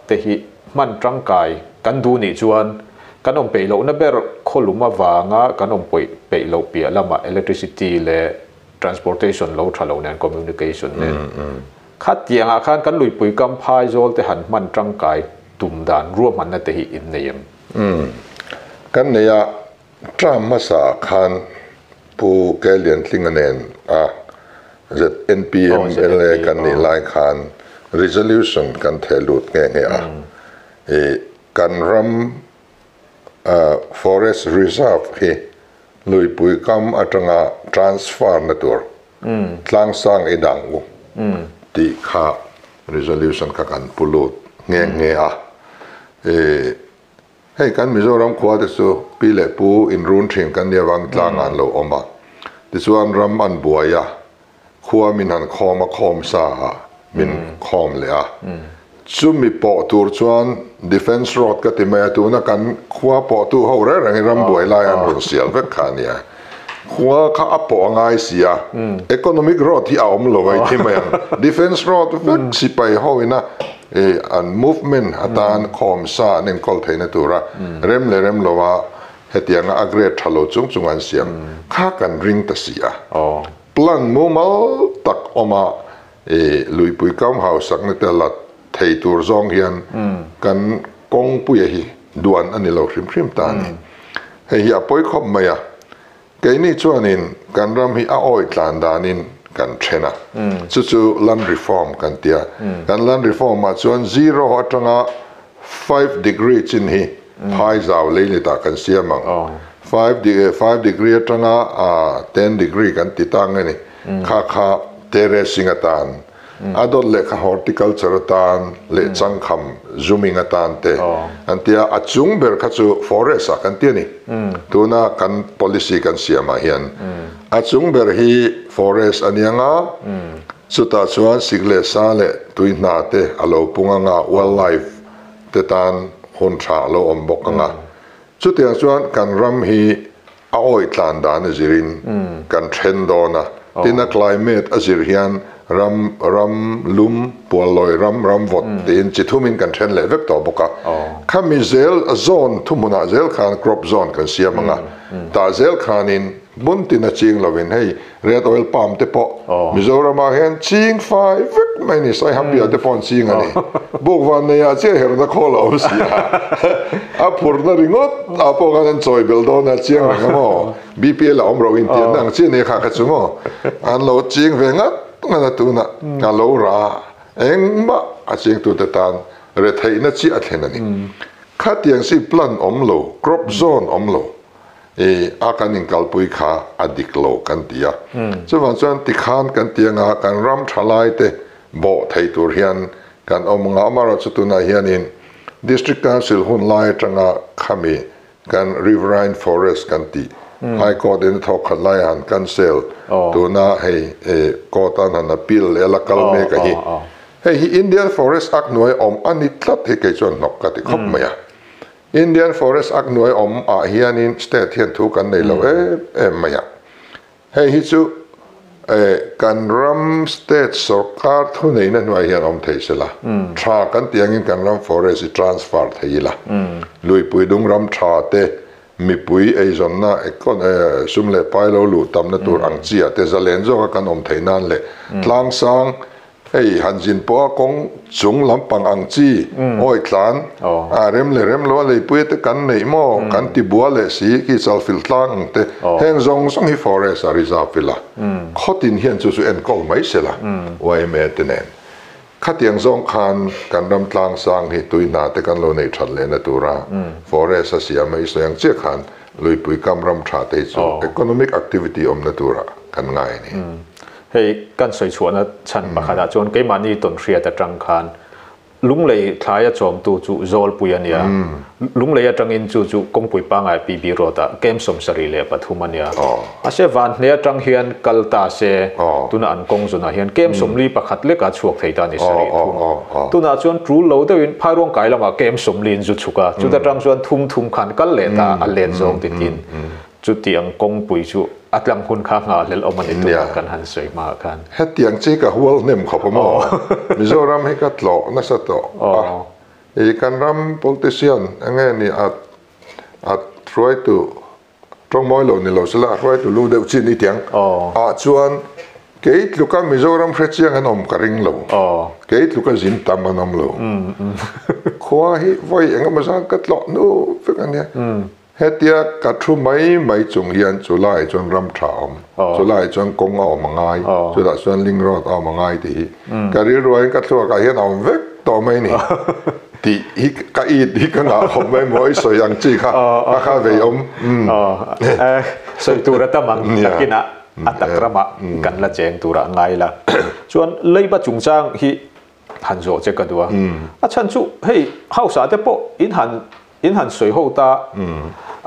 [SPEAKER 1] te hi hman tangkai kan duh nih chuan kan awm peih lohna ber khawlum avanga kan awm pawih peih loh piah lamah electricity leh transportation lo tha lo nen communication nen khatiangah khan kan luipui kam phai zawl te han hman tangkai tum dan ruahmanna te hi in nei em?
[SPEAKER 2] Kan nei a, term hmasa ah khan Pu Ke Liantlinga nen a ZNP mla kan nih lai khan resolution kan theh lut nghe nghe a, i kan ram forest reserve hi luipui kam atanga transfer na tur tlangsang i dang u tih kha resolution kha kan pu lut nghe nghe a, i Hei kan Mizoram khua te chu pi leh pu inrun thin kan nia vang tlang ah an lo awm a, tichuan ram an buai a, khua min han khawm a khawm sa ah min khawm leh a, chumi pawh tur chuan Defence Road ka ti mai a, tuna kan khua pawh tu ho reng reng hi ram buai lai an rawn sial vek kha a nia, khua kha a pawh a ngai si a, Economic Road hi a awm lo a i ti mai ang, Defence Road vek sipai ho ina I an movement atan khawm sa an enkawl theihna tura rem leh rem loa hetianga a grade tha lo chung chung an siam kha kan ring ta si a. Plan mumal tak awma i luipui kam hausakna te la thei tur zawng hian kan kawngpuia hi duan a ni lo hrim hrim ta a ni. Hei hi a pawi khawp mai a. Keini chuanin kan ram hi a awi tlan danin kan then a, chu chu land reform kan ti a. Kan land reform ah chuan zero atanga five degree chin hi phai zau leilitah kan siam ang. Five five degree atanga ten degree kan ti ta nge ni, kha kha terracing atan A dawt leh kha horticulture atan leh changkham zooming atan te an ti a, a chung ber kha chu forest ah kan ti a ni. Tuna kan policy kan siam ah hian a chung ber hi forest a nia nga, chutah chuan sik leh sa leh tui hna te a lo pung anga, wildlife te tan hun tha a lo awm bawk anga. Chutiang chuan kan ram hi a awih tlan dan a zirin kan then dawn a, tin a climate a zir hian ram ram lum puallawi ram ram vawt tiin chi thumin kan then leh vek tawh bawk a. Khami zel zone thuhmunah zel khan crop zone kan siam ang a, tah zel khanin Hmun tin a ching lovin hei red oil palm te pawh Mizoramah hian ching fai vek mai a ni, Saihabia te pawh an ching a ni. Bukvan neiah chiah herna khawl a awm si a, a phurna ringawt ah pawh khan an chawi bel dawn a chiang reng a maw? BPL a awm ro intiamna ang chiah a ni kha kha chu maw? An lo ching ve ngat ngat a tunah a lo ra engmah a chingtute tan retheihna chiah a thlen a ni. Khatiang si plan awm lo, crop zone awm lo. I a kan inkalpui kha a dik lo kan ti a. Chuvang chuan tikhan kan ti anga kan ram thalai te bawh thei tur hian kan awm anga amaherawhchu tunah hianin District Council hun lai atanga khami kan Riverine Forest kan tih High Court in a thawk khat lai a han cancel tuna hei court an han appeal leh a la kal mek a hi. Hei hi Indian Forest Act hnuai awm a ni tlat hi kei chuan hnawk ka ti khawp mai a. Indian Forest Act hnuai awm ah hianin state hian thu kan nei lo em em mai a. Hei hi chu kan ram state sorkar thuneihna hnuai hian awm thei se la, tha kan tih angin kan ram forest hi transfer thei ila, luipui dung ram tha te, mipui eizawnna sum leh pai lo luh tamna tur ang chi ah te zalen zawka kan awm theih nan leh tlangsang Hei han zin pawh a kawng chung lampang ang chi awi tlan a rem leh rem lo a leipui te kan neih maw kan ti bua leh si khi chalfilh tlang ang te heng zawng zawng hi forest a reserve ila khawtin hian chu chu enkawl mai sela yma te nen khatiang zawng khan kan ram tlang sang hi tui hna te kan lo neih that lehna tura forest a siam a i sawi ang chiah khan luipui kam ram tha te hi chu economic activity awmna tura kan ngai a ni.
[SPEAKER 1] Hei kan sawi chhuahna chhan pakhatah chuan keimahni tawn hriat atang khan Lunglei thlai a chawmtu chu Zawlpui a nia. Lunglei atangin chu chu kawngpui pangai PB Road ah kem 73 a nia. Mahse Vanhne atang hian kal ta se tuna an kawng zunah hian kem 41 lekah chhuak thei ta a ni sarih thung. Tunah chuan tul lo deuhin Phairuang kai lamah kem 40 in zu chhuk a, chuta tang chuan thum thum khan kal leh ta a let zawng titin. Chutiang kawngpui chu a tlang hun kha nghahhlelh awm a ni tunah kan han sawi hmaah khan.
[SPEAKER 2] Hetiang chi ka hual hnem khawp a maw? Mizoram hi ka tlawh nasa tawh a. I kan ram politician enge ni a a hruaitu tawngmawi lo ni lo sela a hruaitu lu deuh chin i tiang ah chuan Kei tluka Mizoram hrechiang an awm ka ring lo. Kei tluka zin tam an awm lo. Khua hi vawi engemaw zan ka tlawh hnu vek a nia. Hetia ka thu mai mai chung hian chu laiah chuan ram tha a awm, chu laiah chuan kawng a awm a ngai, chutah chuan link road a awm a ngai tih hi ka rilruain ka thluakah hian a awm vek tawh mai ni tih hi ka it hi ka ngah khawp mai maw i sawi ang chi kha a kha vei awm.
[SPEAKER 1] Sawi tur a tam ang takinah a tak ramah kan la cheng turah ngai la. Chuan leiba chungchang hi han zawh che ka duh a. A chhan chu hei house ah te pawh in han in han sawi ho ta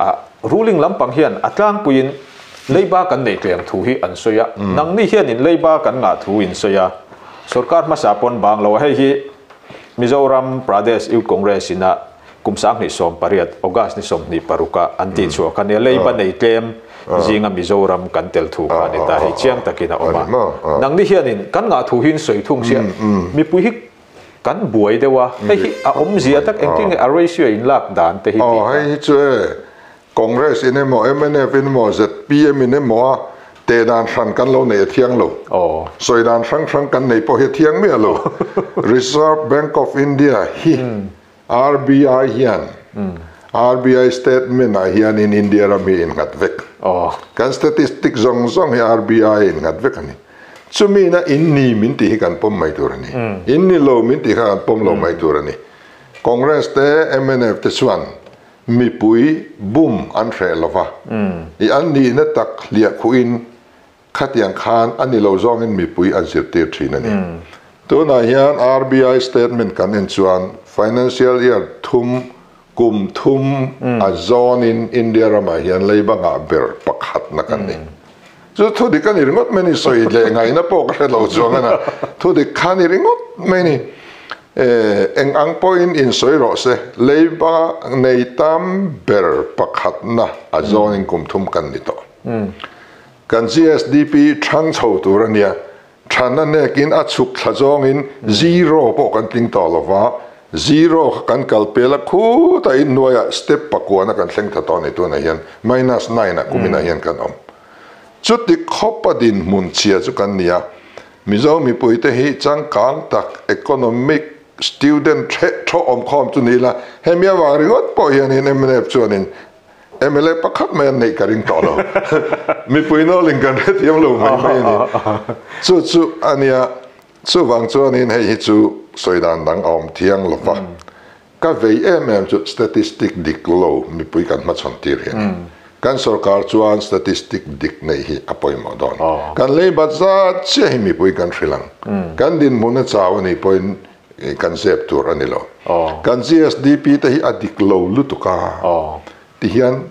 [SPEAKER 1] a ruling lampang hian a tlangpuiin leiba kan neih tlem thu hi an sawi a. Nangni hianin leiba kan ngah thu in sawi a. Sorkar hmasa pawn bang lo a hei hi Mizoram Pradesh Youth Congress ina Kum 2018 August ni 26 ah an tih chhuah kha nia leiba nei tlem zinga Mizoram kan tel thu kha a ni ta hei chiang takin a awm a. Nangni hianin kan ngah thu hi in sawi thung sia mipui hi kan buai deuh a hei hi a awmzia tak engtin nge a ratio in lak dan te hi tih
[SPEAKER 2] kha. Hei hi chu e Congress in emaw mnf in emaw zpm in emaw a teh dan hran kan lo neih a thiang lo. Sawi dan hrang hrang kan nei pawh hi a thiang miah lo. Reserve Bank of India hi RBI hian RBI statement ah hianin India ram hi innghat vek. Kan statistic zawng zawng hi RBI innghat vek a ni. Chumi na in ni min tih hi kan pawm mai tur a ni. In ni lo min tih kha kan pawm lo mai tur a ni. Congress te mnf te chuan mipui bum an hreh lo va. I an nihna tak hliah khuhin Khatiang khan a ni lo zawngin mipui an zirtir thin a ni. Tunah hian RBI statement kan en chuan financial year thum kum thum a zawnin India ramah hian leiba ngah ber pakhatna kan ni. Chu thu dik a ni ringawt mai ni, sawi leh ngaihna pawh ka hre lo chuang a na. Thu dik kha ni ringawt mai ni. Eng ang pawhin insawi rawh se, leiba nei tam ber pakhatna a zawnin kum thum kan ni tawh. Kan GSDP thang chho tur a nia, thana nekin a chhuk thla zawngin zero pawh kan tling tawh lo va, zero kha kan kal pel a khutah in hnuaiah step pakuana kan thleng tha tawh a ni tunah hian minus nine ah kuminah hian kan awm. Chuti khawpa dinhmun chhia chu kan ni a, Mizo mipuite hi changkang tak economic student hreh thawh awm khawm chu ni ila, hemi avang ringawt pawh hianin mnf chuanin mla pakhat mai an neih ka ring tawh lo. Mipui nawlin kan hrethiam lo mai mai a ni. Chu chu a nia, chuvang chuanin hei hi chu sawi dan dang a awm thiang lo va. Ka vei em em chu statistic dik lo mipui kan hmachhawn tir hi a ni. Kan sorkar chuan statistic dik neih hi a pawimawh dawn. Kan lei bat zat chiah hi mipui kan hrilh ang. Kan dinhmun a chau a nih pawhin kan zep tur a ni lo. Kan GSDP te hi a dik lo lutuk a, ti hian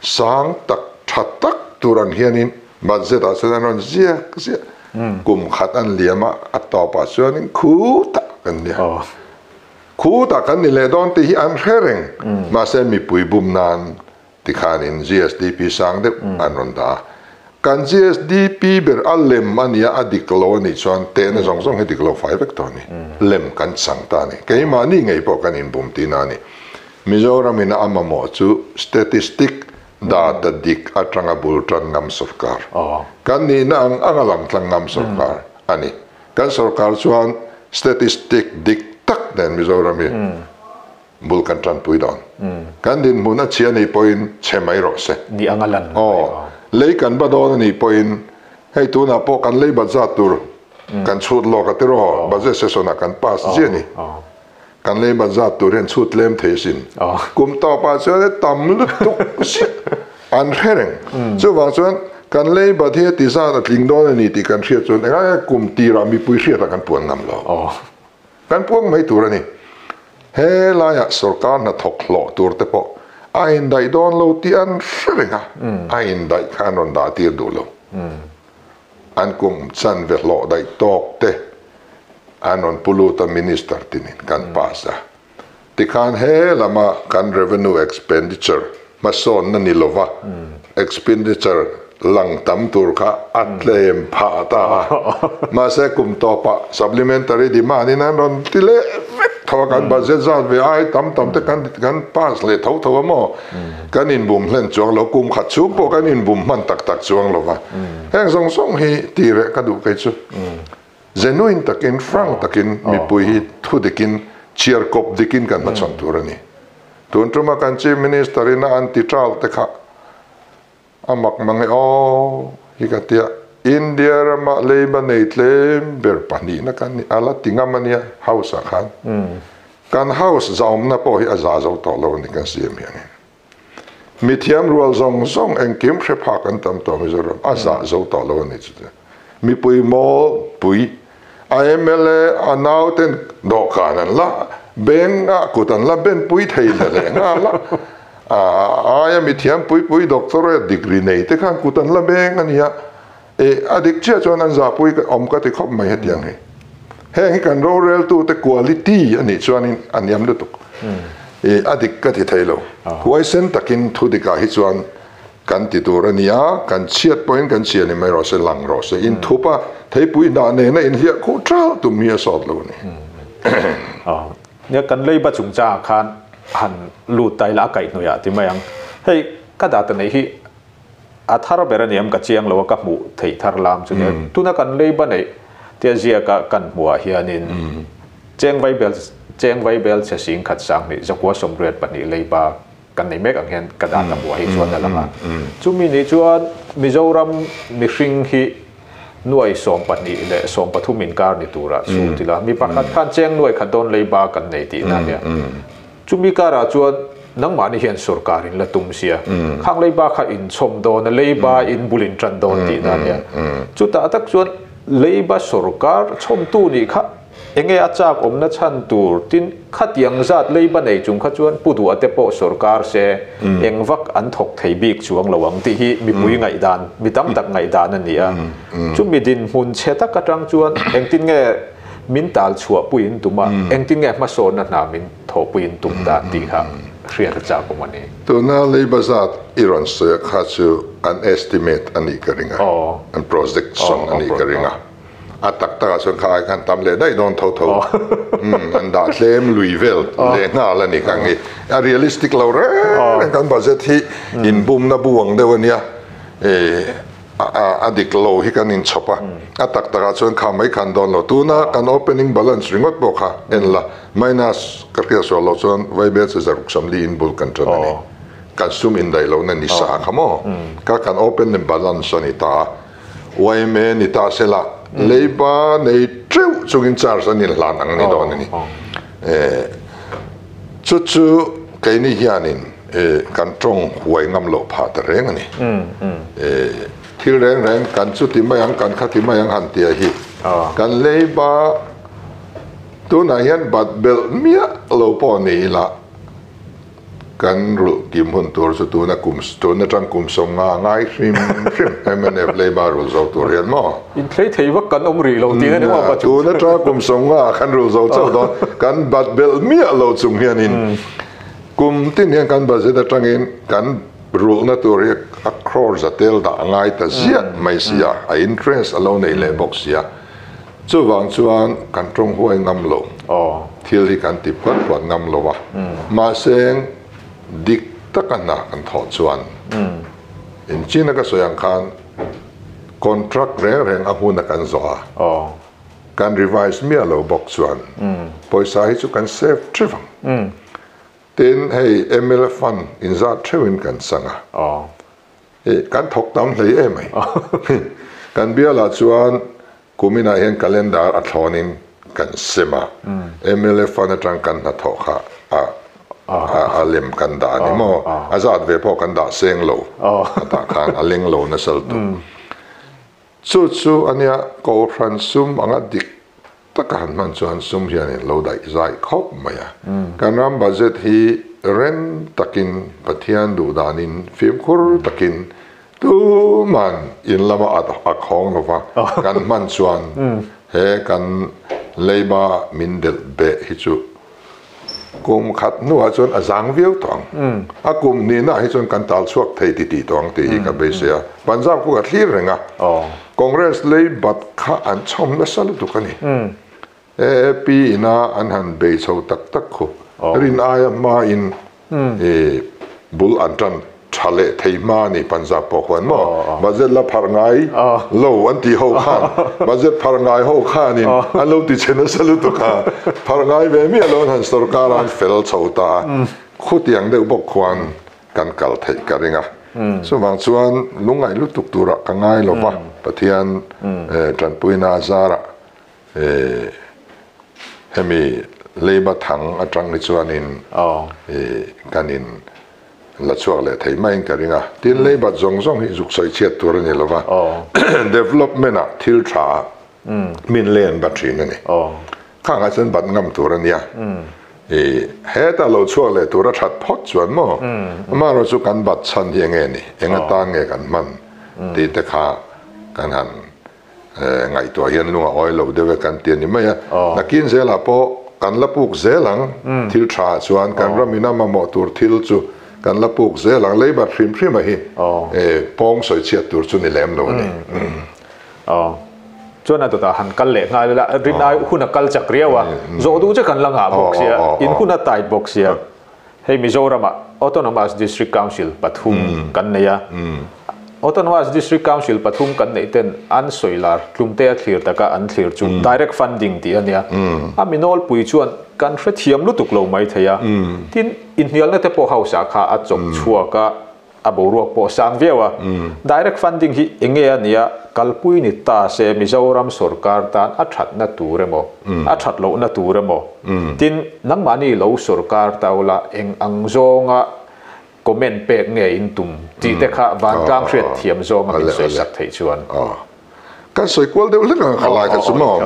[SPEAKER 2] sang tak tha tak tur ang hianin budget ah chuan an rawn ziak ziah. Kum khat an liam a, a tawpah chuanin khutah kan nia. Khutah kan ni leh dawn tih hi an hre reng. Mahse mipui bum nan tikhanin GSDP sang deuh an rawn dah a. Kan GSDP ber a lem a nia, a dik lo a nih chuan tehna zawng zawng hi dik lo fai vek tawh a ni. Lem kan chang ta a ni. Keimahni ngei pawh kan inbum tihna a ni. Mizoramin a mamawh chu statistic data dik atanga bul tan ngam sorkar. Kan nihna ang anga lang tlang ngam sorkar a ni. Kan sorkar chuan statistic dik tak nen Mizoram hi bul kan tanpui dawn. Kan dinhmun a chhia nih pawhin chhe mai rawh se.
[SPEAKER 1] Ni anga lan
[SPEAKER 2] mai. Aw, lei kan ba dawn a nih pawhin hei tunah pawh kan lei bat zat tur kan chhut lawk a tiraw, budget session ah kan pass chiah a ni. Kan lei bat zat tur hian chhut tlem thei asin. Kum tawpah chuan e tam lutuk ziah an hre reng. Chuvang chuan kan lei bat hi a ti zat a tling dawn a ni tih kan hriat chuan engai nge kum tirah mipui hriatah kan puan ngam lo. Kan puang mai tur a ni. He laiah sorkar hnathawk hlawh tur te pawh a indaih dawn lo tih an hre reng a, a indaih kha an rawn dah tir duh lo. An kum chanve hlawh daih tawk te an rawn pu lut a Minister tinin kan pass a. Tikhan he lama kan revenue expenditure hmasawnna ni lova expenditure lang tam tur kha a tlem phah ta a. Mahse kum tawpah supplementary demand in an rawn ti leh vek tho a, kan budget zat ve ai tam tam te kan kan pass leh tho tho a maw? Kan inbum hlen chuang lo, kum khat chhung pawh kan inbum hman tak tak chuang lo va. Heng zawng zawng hi ti reh ka duh kei chu. Genuine takin, frank takin mipui hi thu dikin, chhiar kawp dikin kan hmachhawn tur a ni. Tun tuma kan Chief Minister in a an ti ṭal te kha a mak mang e aw hi ka tia. India rama leiba nei tlem ber pahnihna kan ni, a la ti ngam a nia House ah khan. Kan House zaumna pawh hi a za zo tawh lo a ni kan CM hianin. Mithiam rual zawng zawng engkim hre phak an tam tawh Mizoram a zah zo tawh lo a ni chu chu. Mipui mawl pui a mla a nauten dawhkan an la beng a kut an la ben pui thei le leh nghal a, a aia mithiam pui pui doctorate degree nei te khan kut an la beng a nia. E a dik chiah chuan an zahpui awm ka ti khawp mai hetiang hi. Heng hi kan roreltute quality a nih chuanin a niam lutuk. E a dik ka ti thei lo. Huaisen takin thu dikah hi chuan kan ti tur a ni a, kan chhiat pawhin kan chhia ni mai rawh se, lang rawh se. Inthup a, theipui hnah nena inhliah khuh ṭal tum hi a sawt lo a ni.
[SPEAKER 1] Nia kan leiba chungchangah khan han lut ta ila a kaihhnawih ah ti mai ang. Hei ka data neih hi A thar ber a niam ka chiang lo a ka hmuh theih thar lam chu nia. Tuna kan leiba neih tia ziaka kan hmuh ah hianin cheng vaibel cheng vaibel chhe sing khat sang hnih zakua sawmriat pahnih leiba kan nei mek ang hian ka dah ta hmuh ah hi chuan a lang a. Chumi nih chuan Mizoram mihring hi nuai 12 leh 13 inkar ni turah chhut ila mi pakhat khan cheng nuai khat dawn leiba kan nei tihna a nia. Chumi karah chuan nangmahni hian sorkar in la tum sia, khang leiba kha in chhawm dawn a, leiba in bul in tan dawn tihna a nia. Chutah tak chuan leiba sorkar chhawmtu nih kha enge a chak awmna chhan tur tin khatiang zat leiba nei chung kha chuan pu duah te pawh sorkar se eng vak an thawk thei bik chuang lo ang tih hi mipui ngaihdan, mi tam tak ngaihdan a ni a. Chumi dinhmun chhe tak atang chuan engtin nge Min tal chhuah puiin tum a, engtin nge hmasawnna hna min thawh puiin tum dan tih kha hriat a chak awm a ni.
[SPEAKER 2] Tuna leiba zat i rawn sawi a kha chu an estimate a nih ka ring a, an projection a nih ka ring a. A tak takah chuan kha ai khan tam leh daih dawn tho tho. An dah tlem lui vel leh nghal a ni kha ang hi. A realistic lo reng reng kan budget hi inbumna bu ang deuh a nia. A dik lo hi kan inchhawp a, a tak takah chuan kha mai khan dawn lo. Tuna kan opening balance ringawt pawh kha en la, minus ka hriat sual loh chuan vaibel che zaruk samli in bul kan tan a ni. Kan sum indaih lohna ni sa kha maw? Kha kan opening balance a ni ta a, yma ni ta se la, leiba nei teuh chungin charge an inhlan ang ni dawn a ni. Chu chu keini hianin. Kan tawng huai ngam loh phah ta reng a ni. Thil reng reng kan chuti mai ang, kan khati mai ang han tia hi kan leiba tunah hian bat belh miah lo pawh ni ila kan rulh kim hun tur chu tuna kum tun atang kum sawmnga a ngai hrim hrim mnf leiba rulh zo tur hian maw?
[SPEAKER 1] Inthlei thei vak kan awm rih lo tih na ni maw pa chu?
[SPEAKER 2] Tun atang kum sawmnga kan rulh zo chauh dawn kan bat belh miah lo chung hianin Kum tin hian kan budget atangin kan rulhna tur hi a crore za tel dah a ngai ta ziah mai si a, a interest a lo nei leh bawk si a. Chuvang chuan kan tawng huai ngam lo, thil hi kan ti phuat phuat ngam lo a. Mahse dik taka hna kan thawh chuan inchina ka sawi ang khan contract reng reng a huna kan zawh a. Kan revise miah lo bawk chuan pawisa hi chu kan save theuh ang. Tin, hei mla fund inzat theuhin kan chang a, kan thawk tam hlei em mai. Kan bialah chuan kuminah hian calendar a thlawnin kan sem a, mla fund atang kan hnathawh kha a lem kan dah a ni maw? A zat ve pawh kan dah seng lo, a tah khan a leng lo nasa lutuk. Chu chu a nia, Kohhran sum anga dik taka han hman chuan sum hianin lo daih zai khawp mai a. Kan ram budget hi reng takin Pathian duh danin fimkhur takin tuman in lama a khawng lova kan hman chuan he kan leiba min delh beh hi chu Kum khat hnuah chuan a zang viau tawh ang. A kum hnihnaah hi chuan kan tal chhuak thei ti tih tawh ang tih hi ka beisei a. Punjab khu ka thlir reng a. Congress lei bat kha an chhawm nasa lutuk a ni. AAP ina an han bei chho tak tak khu. Rin aia hmain bul an tan tha leh thei hma a ni Punjab pawh khuan maw budget la pharh ngai lo an tih ho khan budget pharh ngai ho khanin an lo ti che nasa lutuk a pharh ngai ve miah lo an han sorkar a an fel chho ta a khutiang deuh bawk khuan kan kal theih ka ring a chuvang chuan lungngaih lutuk turah ka ngai lo va Pathian tanpuina a zarah hemi leiba thang atang hi chuanin kan in la chhuak leh thei maiin ka ring a. Tin, leibat zawng zawng hi zuk sawi chhiat tur a ni lo va, development ah thil tha ah min len bat thin a ni. Khangah chuan bat ngam tur a nia. Heta lo chhuak leh tur a that phawt chuan maw, amaherawh chu kan bat chhan hi enge ni, eng atan nge kan hman tih te kha kan han Ngaihtuah hian lung a awi lo deuh e kan ti a ni mai a. Nakin zelah pawh kan la puk zel ang, thil tha ah chuan kan ram in a mamawh tur thil chu kan la puk zel ang, leibat hrim hrim a hi pawng sawi chhiat tur chu ni lem lo a ni.
[SPEAKER 1] Chuan a dawtah han kal leh nghal ila, rin ai hun a kal chak riau a, zawh duh che kan la ngah bawk sia, in hun a tight bawk sia. Hei Mizoramah Autonomous District Council pathum kan nei a. Autonomous District Council pathum kan neih ten an sawi lar tlumte a thlir taka an thlir chu Direct Funding tih a nia. A mi nawlpui chuan kan hrethiam lutuk lo mai thei a. Tin, inhnialna te pawh House ah kha a chawk chhuak a. A boruak pawh sang viau a. Direct funding hi enge a nia, kalpui ni ta se Mizoram sorkar tan a thatna tur emaw, a that lohna tur emaw, tin nangmahni lo sorkar ta ula eng ang zawnga comment pek nge in tum tih te kha vantlang hriat thiam zawnga min sawisak theih chuan.
[SPEAKER 2] Kan sawi kual deuh hlek ang kha lai kha chu maw?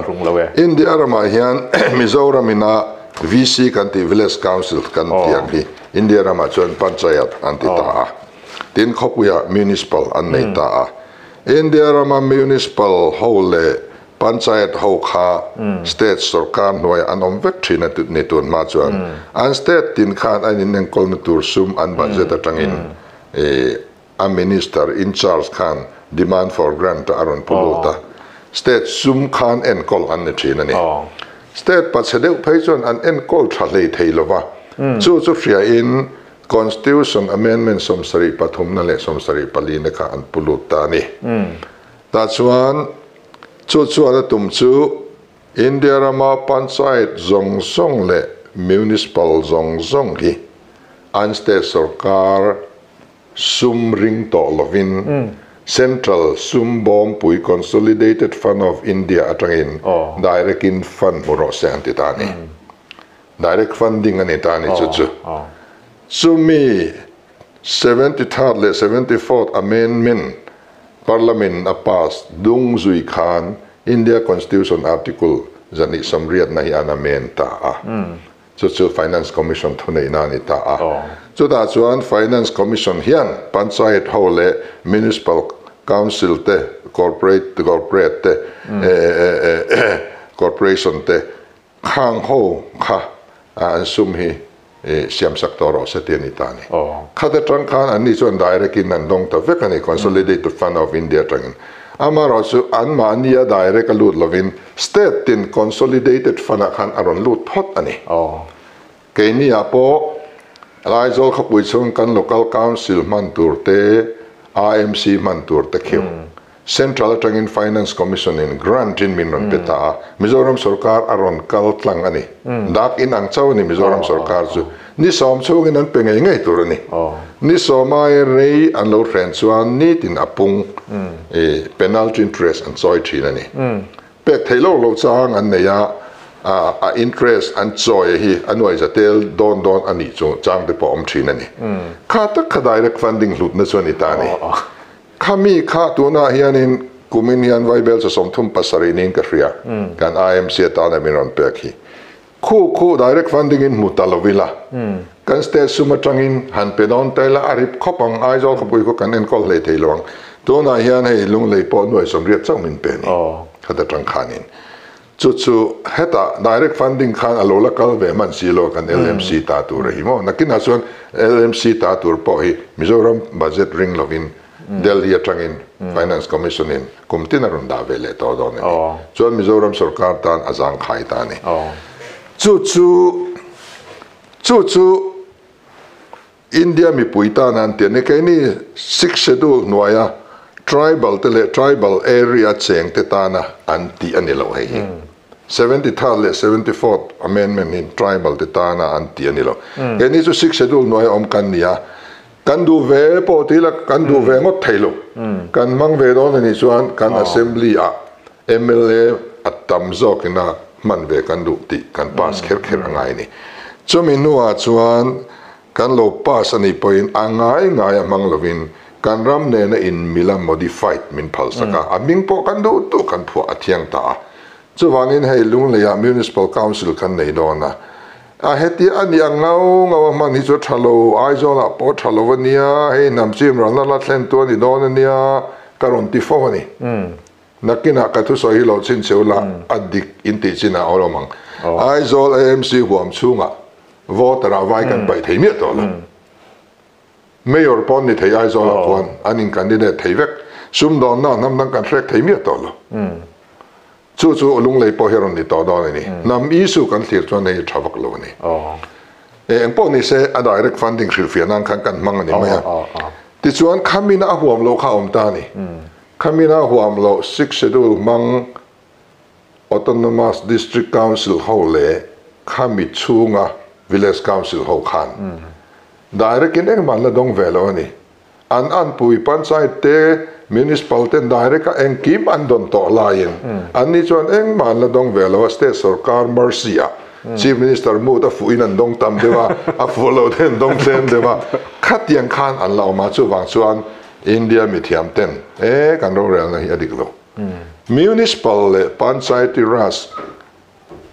[SPEAKER 2] India ramah hian Mizoram ina VC kan tih Village Council kan tih ang hi India ramah chuan Panchayat an ti ta a, tin khawpuiah Municipal an nei ta a. India rama Municipal ho leh Panchayat ho kha State sorkar hnuaiah an awm vek thin a ni tun hma chuan an State tin khan an inenkawlna tur sum an budget atangin A minister in charge khan demand for grant a rawn pu lut a, state sum khan enkawl an ni thin a ni. State pachhe deuh phei chuan an enkawl tha hlei thei lo va, chu chu hriain Constitution Amendment 73 na leh 74 na kha an pu lut ta a ni. Tah chuan chu chuan a tum chu India rama Panchayat zawng zawng leh Municipal zawng zawng hi an state sorkar sum ring tawh lovin Central sum bawmpui Consolidated Fund of India atangin direct in fund hmu rawh se an ti ta a ni. Direct funding a ni ta a ni chu chu. Chumi 73rd leh 74th Amendment Parliament a pass dung zui khan India Constitution Article 180 hi an amend ta a. Chu chu Finance Commission thuneihna a ni ta a. Chutah chuan Finance Commission hian Panchayat ho leh Municipal Council te, Corporate Corporate te, Corporation te khang ho kha an sum hi siamsak tawh rawh se tih a ni ta a ni. Khat atang khan anni chuan direct in an dawng ta vek a ni, Consolidated Fund of India atangin. Amaherawhchu anmahnia direct a lut lovin State tin Consolidated Fund ah khan a rawn lut phawt a ni. Keini ah pawh Aizawl khawpui chhung kan Local Council hman tur te, AMC hman tur te khiu Central atangin Finance Commission in grant in min rawn pe ta a, Mizoram sorkar a rawn kal tlang a ni. Dak in ang chauh a ni Mizoram sorkar chu. Ni sawm chhungin an pe ngei ngei tur a ni. Ni sawm aia rei an lo hren chuan nitin a pung i penalty interest an chawi thin a ni. Pek theih lo lo chang an nei a, a interest an chawi hi a nuai za tel dawn dawn a nih chu chang te pawh a awm thin a ni. Kha tak kha direct funding hlutna chu a ni ta a ni. Khami kha tunah hianin kumin hian Vaibel chaw 37 niin ka hria, kan IMC atana min rawn pek hi. Khu khu direct funding in hmu ta lo ila, kan state sum atangin han pe dawn ta ila a rip khawp ang, Aizawl khawpui khaw kan enkawl hlei thei lo ang. Tunah hian hei Lunglei pawh nuai 80 chauh min pe a ni, khata tang khanin. Chu chu hetah direct funding khan a lo la kal ve hman si lo kan LMC ta tur a hi maw? Nakinah chuan LMC ta tur pawh hi Mizoram budget ring lovin Delhi atangin Finance Commission in kum tin a rawn dah ve leh tawh dawn a ni. Chuan Mizoram sorkar tan a zangkhai ta a ni. Chu chu chu chu India mipui tan an ti a ni. Keini Sixth Schedule hnuaia tribal te leh tribal area cheng te tana an tih a ni lo hei hi. 73rd leh 74th Amendment hi tribal te tana an tih a ni lo. Keini chu Sixth Schedule hnuaia awm kan ni a, kan duh ve pawh ti ila kan duh ve ngawt thei lo. Kan hmang ve dawn a nih chuan kan Assembly ah mla a tam zawkina hman ve kan duh tih kan pass kher kher a ngai a ni. Chumi hnuah chuan kan lo pass a nih pawhin a ngai ngai a hmang lovin kan ram nena inmila modified min phalsak a, a hming pawh kan duh duh kan phuah a thiang ta a. Chuvangin hei Lungleiah Municipal Council kan nei dawn a, a heti a nih ang ngau ngau a hman hi chu a tha lo, Aizawlah pawh a tha lo a nia, hei hnam chim ralna la thlentu a ni dawn a nia ka rawn ti fo a ni. Nakinah ka thusawi hi lo chhinchheu la, a dik in tih chin ah a awm ang. Aizawl AMC huam chhungah voter ah vai kan paih thei miah tawh lo. Mayor pawn ni thei Aizawl ah khuan an in candidate thei vek. Sumdawnna hnam dang kan hrek thei miah tawh lo. Chu chu Lunglei pawh hi a rawn ni tawh dawn a ni. Hnam issue kan thlir chuan hei tha vak lo a ni. Eng pawh ni se a direct funding hrilhfiah nan khan kan hmang a ni mai a. Tichuan khamina a huam loh kha a awm ta a ni. Khamina huam loh Sixth Schedule hmang Autonomous District Council ho leh khami chhunga Village Council ho khan direct in engmah an la dawng ve lo a ni. An anpui Panchayat te, Municipal ten direct a engkim an dawn tawh laiin anni chuan engmah an la dawng ve lo a, State sorkar mercy ah Chief Minister mood a fuh in an dawng tam deuh a, a fuh lo te an dawng tlem deuh a, khatiang khan an la awm a, chuvang chuan India mithiam ten e kan rorelna hi a dik lo. Municipal leh Panchayati Raj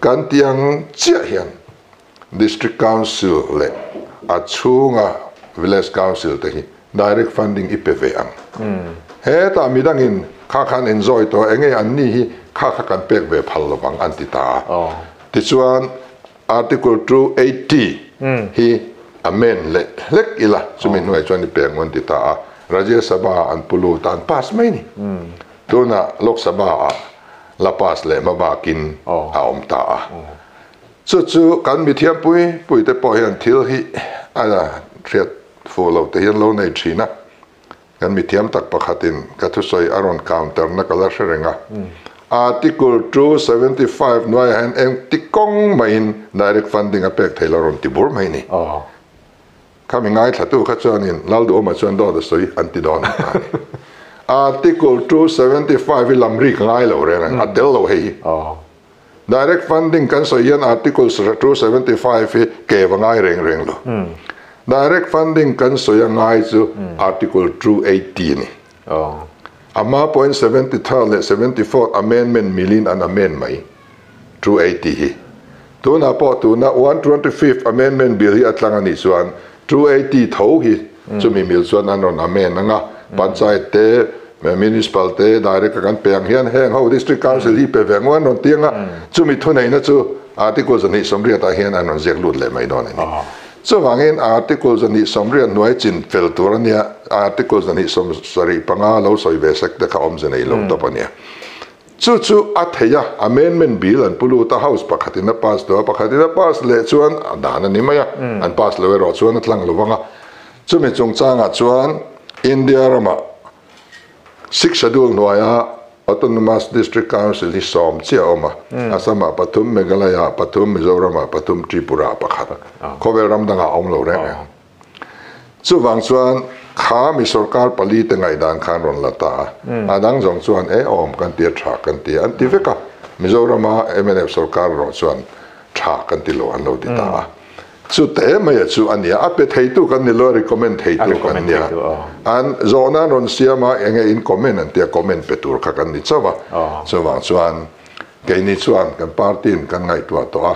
[SPEAKER 2] kan tih ang chiah hian District Council leh a chhunga Village Council te hi direct funding i pe ve ang. Hetah midangin kha khan enjoy tawh enge an ni hi kha kha kan pek ve phal lovang an ti ta a. Tichuan Article 280 hi amend leh hlek ila chumi hnuai chuan i pek ngawn ti ta a, Rajya Sabha ah an pu lut a an pass mai ni. Tunah Lok Sabha ah la pass leh hma bakin a awm ta a. Chu chu kan mithiam pui pui te pawh hian thil hi a hriat fuh lo te hi an lo nei thin a. Kan mithiam tak pakhatin ka thusawi a rawn counter na ka la hre reng a. Article 275 hnuaiah hian engti kawng mahin direct funding a pek theih lo rawn ti bur mai ni. Khami ngaithlatu kha chuanin Lalduhawma chuan dawt a sawi an ti dawn ang ta a ni. Article 275 hi lam rik ngai lo reng reng, a tel lo hei hi. Direct funding kan sawi hian Article 275 hi ke va ngai reng reng lo. Direct funding kan sawi a ngai chu Article 280 a ni. A hma pawhin 73 leh 74 Amendment milin an amend mai 280 hi. Tunah pawh tuna 125th Amendment Bill hi a tlang a nih chuan 280 tho hi chumi mil chuan an rawn amend ang a, Panchayat te, Municipal te direct a kan pe ang hian heng ho District Council hi pe ve ang u an rawn ti ang a, chumi thuneihna chu Article 280 ah hian an rawn ziak lut leh mai dawn a ni. Chuvangin Article 280 hnuai chin fel tur a nia, Article 275 lo sawi ve sek te kha awmze nei lo tawp a nia. Chu chu a thei a, Amendment Bill an pu lut a, House pakhatin a pass lo a, pakhatin a pass leh chuan a dan a ni mai a, an pass lo erawh chuan a tlang lo vang a. Chumi chungchangah chuan India ramah Sixth Schedule hnuaia Autonomous District Council hi sawm chiah a awm a, Assam-ah pathum, Meghalaya-ah pathum, Mizoram-ah pathum, Tripura-ah pakhat. Khawvel ram dangah a awm lo reng reng. Chuvang chuan kha mi sorkar pali te ngaihdan khan rawn la ta a, a dang zawng chuan e awm kan ti a tha kan ti a, an ti vek a. Mizorama mnf sorkar erawh chuan tha kan ti lo an lo ti ta a. Chu te mai a chu a nia, a pe theitu kan ni lo a recommend theitu kan nia. An zawhna an rawn siam a enge in comment an tia comment pe tur kha kan ni chauh a. Chuvang chuan keini chuan kan party in kan ngaihtuah tawh a,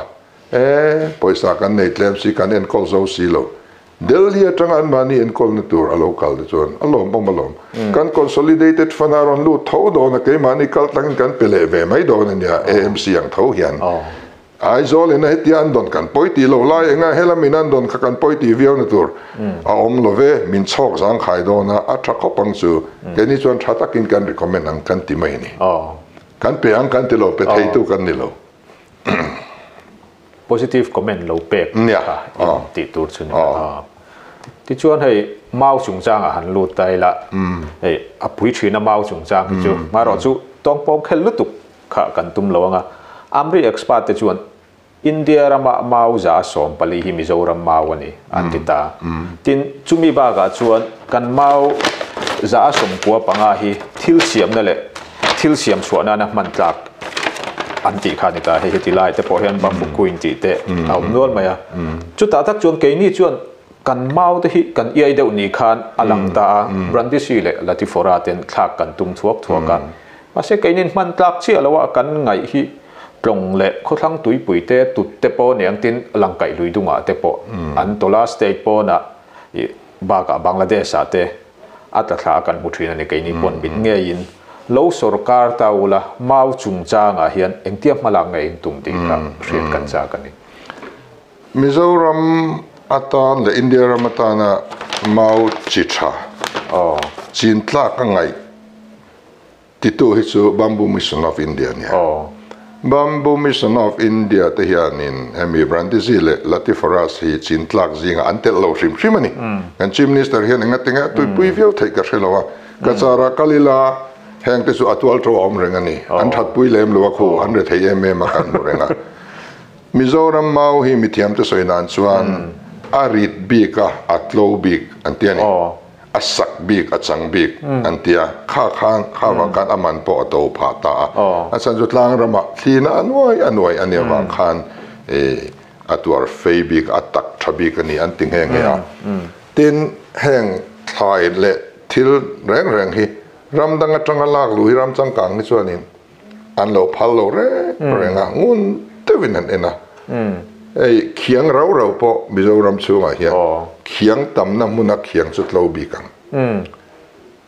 [SPEAKER 2] E, pawisa kan nei tlem si, kan enkawl zo si lo. Delhi atanga anmahni enkawlna tur a lo kal te chuan a lawmawm alawm. Kan Consolidated Fund a rawn lut tho dawn a, keimahni kal tlangin kan pe leh ve mai dawn a nia, AMC ang tho hian. Aizawl ina hetia an dawn kan pawi tih loh lai enga helamin an dawn kha kan pawi tih viauna tur a awm lo ve, min chhawk zangkhai dawn a, a tha khawp ang chu. Keini chuan tha takin kan recommend ang kan ti mai a ni. Kan pe ang kan ti lo, pe theitu kan ni lo.
[SPEAKER 1] Positive comment lo pek kha in tih tur chu ni a. Tichuan hei mau chungchangah han lut ta ila, hei a pui thina mau chungchang hi chu marawh chu tawngpawng khel lutuk kha kan tum lo anga. Amri expert te chuan India rama mau 140 hi Mizoram mau a ni an ti ta. Tin, chumi bakah chuan kan mau 95 hi thil siamna leh thil siam chhuah nana hman tlak an tih kha a ni ta. Hei heti lai te pawh hian bamboo queen tih te a awm nual mai a. Chutah tak chuan keini chuan kan mau te hi kan iai deuh ni khan a lang ta a, Brandisi leh Latifora ten thlak kan tum thuak thuak a. Mahse keinin hman tlak chiah lo a kan ngaih hi Tlawng leh khawthlang tuipui te tut te pawh ni ang tin Langkaih lui dungah te pawh an tawlh a, state pawnah ih bakah Bangladesh ah te a tla thla a kan hmu thin a ni keini pawn mit ngeiin lo sawrkar ta ula mau chungchangah hian engtia hmalak nge in tum tih kha hriat kan chak a ni.
[SPEAKER 2] Mizoram atan leh India ram atana mau chi tha chin tlak a ngaih Titu hi chu Bamboo Mission of India a nia. Bamboo Mission of India te hianin hemi Brandisi leh Latiforas hi chin tlak zingah an telh lo hrim hrim a ni. Kan Chief Minister hian enga tinge a tuipui viau theih ka hre lo a. Ka charah kal ila heng te chu a tual to a awm reng a ni. An thatpui lem lo a khu, an re thei em em a kan hmu reng a. Mizoram mau hi mithiamte sawi nan chuan a rit bik a, a tlo bik an ti a ni. A sak bik, a chang bik an ti a, kha khan, kha vang khan a man pawh a to phah ta a. A chhan chu tlang ramah thlina a nuai a nuai a nih avang khan a tuar fei bik, a tak tha bik a ni an ti nghe nghe a. Tin, heng thlai leh thil reng reng hi ram dang atanga lak luh hi ram changkang hi chuanin an lo phal lo reng reng a, ngun deuhin an en a. Hei khiang rau rau pawh Mizoram chhungah hian khiang tamna hmuna khiang chu tlo bik ang.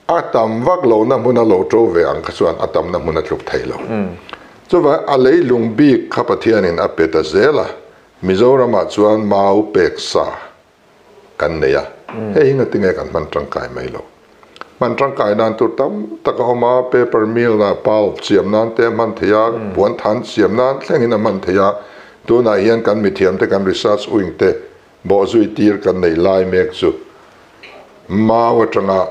[SPEAKER 2] A tam vak lohna hmuna lo to ve ang kha chuan a tamna hmun a tluk thei lo. Chuvang a leilung bik kha Pathianin a pe ta zel a, Mizoramah chuan mau pek sa kan nei a, hei hi ngatinge kan hman tangkai mai lo. Hman tangkai dan tur tam tak a awm a, paper mill ah pulp siam nan te a hman thei a, puan than siam nan thlengin a hman thei a, tunah hian kan mithiam te kan research wing te Bawhzui tir kan nei lai mek chu mau atanga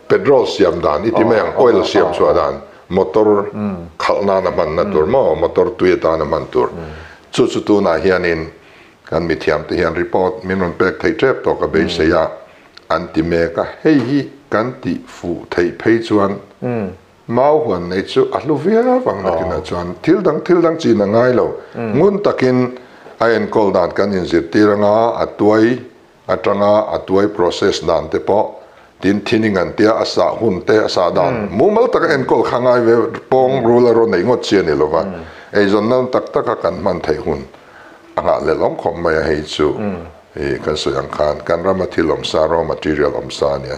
[SPEAKER 2] petrol siam dan i ti mai ang, oil siam chhuah dan, motor khalh nana hmanna tur maw, motor tui atana hman tur. Chu chu tunah hianin kan mithiamte hian report min rawn pek theih tep tawh ka beisei a, an ti mek a, hei hi kan tih fuh theih phei chuan Mau huan nei chu a hlu viau ang nakinah chuan thil dang thil dang chin a ngai lo. Ngun takin a enkawl dan kan inzirtir anga a tuai atanga a tuai process dan te pawh tin thinning an tia a sah hun te a sah dan mumal taka enkawl kha ngai ve pawng rul a rawn neih ngawt chi a ni lova eizawn nan tak taka kan hman theih hun a nghahhlelh awm khawp mai a hei chu kan sawi ang khan kan rama thil awmsa raw material awmsa a nia.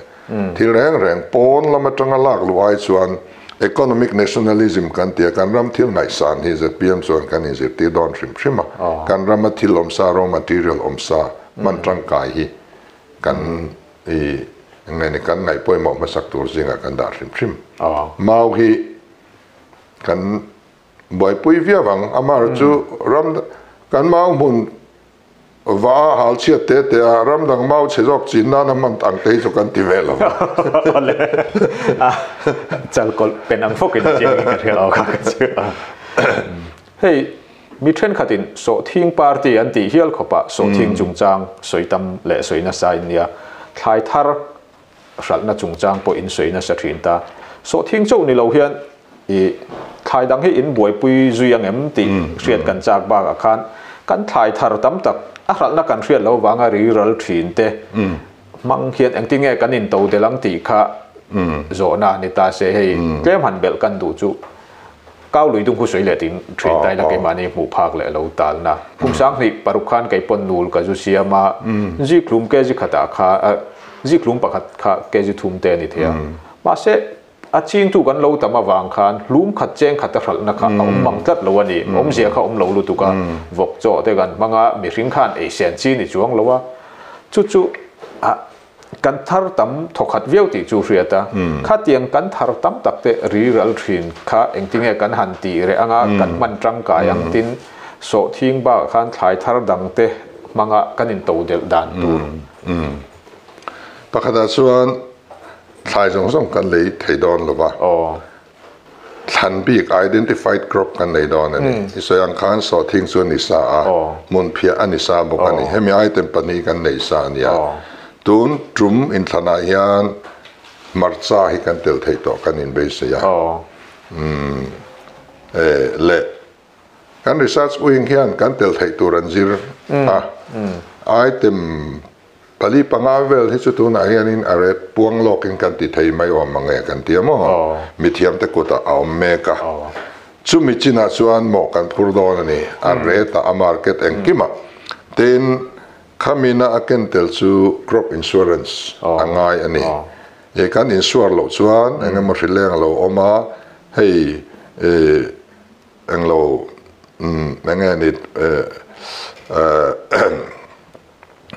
[SPEAKER 2] Thil reng reng pawn lam atanga lak luh ai chuan economic nationalism kan ti a, kan ram thil ngaihsan hi zpm chuan kan inzirtir dawn hrim hrim a, kan rama thil awmsa, raw material awmsa hman tangkai hi kan i nge ni kan ngaih pawimawh hmasak tur zingah kan dah hrim hrim. Mau hi kan buaipui viau ang, amaherawhchu chu ram kan mau hmun Va hal chhiat te te a, ram dang mau chhe zawk chin nana hman ang te hi chu kan ti ve lo.
[SPEAKER 1] Awle, a chal kawlh pen ang fawkin a chiang in ka hria lo kha ka chu. Hei, mi thenkhatin sawhthing party an tih hial khawpah sawhthing chungchang sawi tam leh sawi nasa in nia. Thlai thar hralhna chungchang pawh in sawi nasa thin ta. Sawhthing chauh ni lo hian i thlai dang hi in buaipui zui ang em tih hriat kan chak bakah khan kan thlai thar tam tak a hralhna kan hriat loh vanga riral thin te hmang hian engtin nge kan in to del ang tih kha zawhna a ni ta se hei tlem han belh kan duh chu Kau lui dung khu sawi leh ting thin ta ila keimahni hmuh phak leh lo talna. Kum 2006 khan kei pawn nul ka zu siam a, zikhlum kg khatah kha zikhlum pakhat kha kg thum te a ni thei a. Mahse a chingtu kan lo tam avang khan hlum khat cheng khat a hralhna kha a awm mang tlat lo a ni. Awmzia kha awm lo lutuk a, vawk chaw te kan hmang a, mihring khan ei sen chi ni chuang lo a. Chu chu a Kan thar tam thawkhat viau tih chu hriat a, khatiang kan thar tam tak te riral thin kha engtinge kan han tih reh anga kan hman tangkai ang tin sawhthing bakah khan thlai thar dang te hmanga kan into delh dan tur.
[SPEAKER 2] Pakhatah chuan thlai zawng zawng kan lei thei dawn lo va. Thlan bik, identified crop, kan nei dawn a ni. I sawi ang khan sawhthing chu a ni sa a, hmunphiah a ni sa bawk a ni. Hemi item pahnih kan nei sa a nia. Tun tum inthlanah hian hmarcha hi kan tel theih tawh kan inbeisei a. Leh kan research wing hian kan tel theih tur an zir a. Item Pali panga vel hi chu tunah hianin a ret puang lawkin kan ti thei mai awm ang e kan ti a maw? Mithiamte kutah a awm mek a. Chumi chinah chuan mawh kan phur dawn a ni. A ret a, a market engkimah. Tin, khamina a ken tel chu crop insurance a ngai a ni. E kan insure loh chuan eng emaw hrileng a lo awm a, hei e englo eng nge ni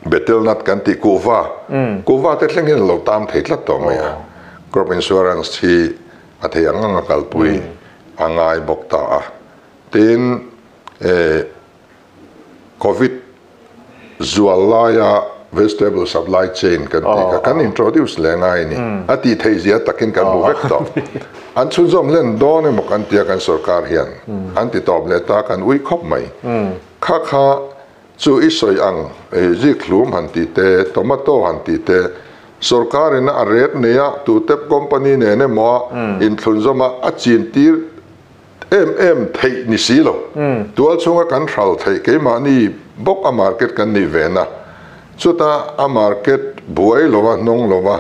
[SPEAKER 2] Betel nut kan tih kuhva, kuhva te thleng hian a lo tam thei tlat tawh mai a. Crop insurance hi a thei ang ang a kalpui a ngai bawk ta a. Tin, Covid zual laia vegetable supply chain kan tih kha kan introduce leh ngai a ni. A tih theih zia takin kan hmu vek tawh. An chhunzawm hlen dawn emaw kan tia kan sorkar hian an ti tawp leh ta kan ui khawp mai. Kha kha Chu i sawi ang, zikhlum han tih te, tomato han tih te, sorkar in a ret nei a, tutep company nen emaw a inthlunzawm a, a chin tir em em theih ni si lo. Tual chhunga kan hral theih keimahni bawk a market kan nih ve na. Chuta a market buai lova hnawng lova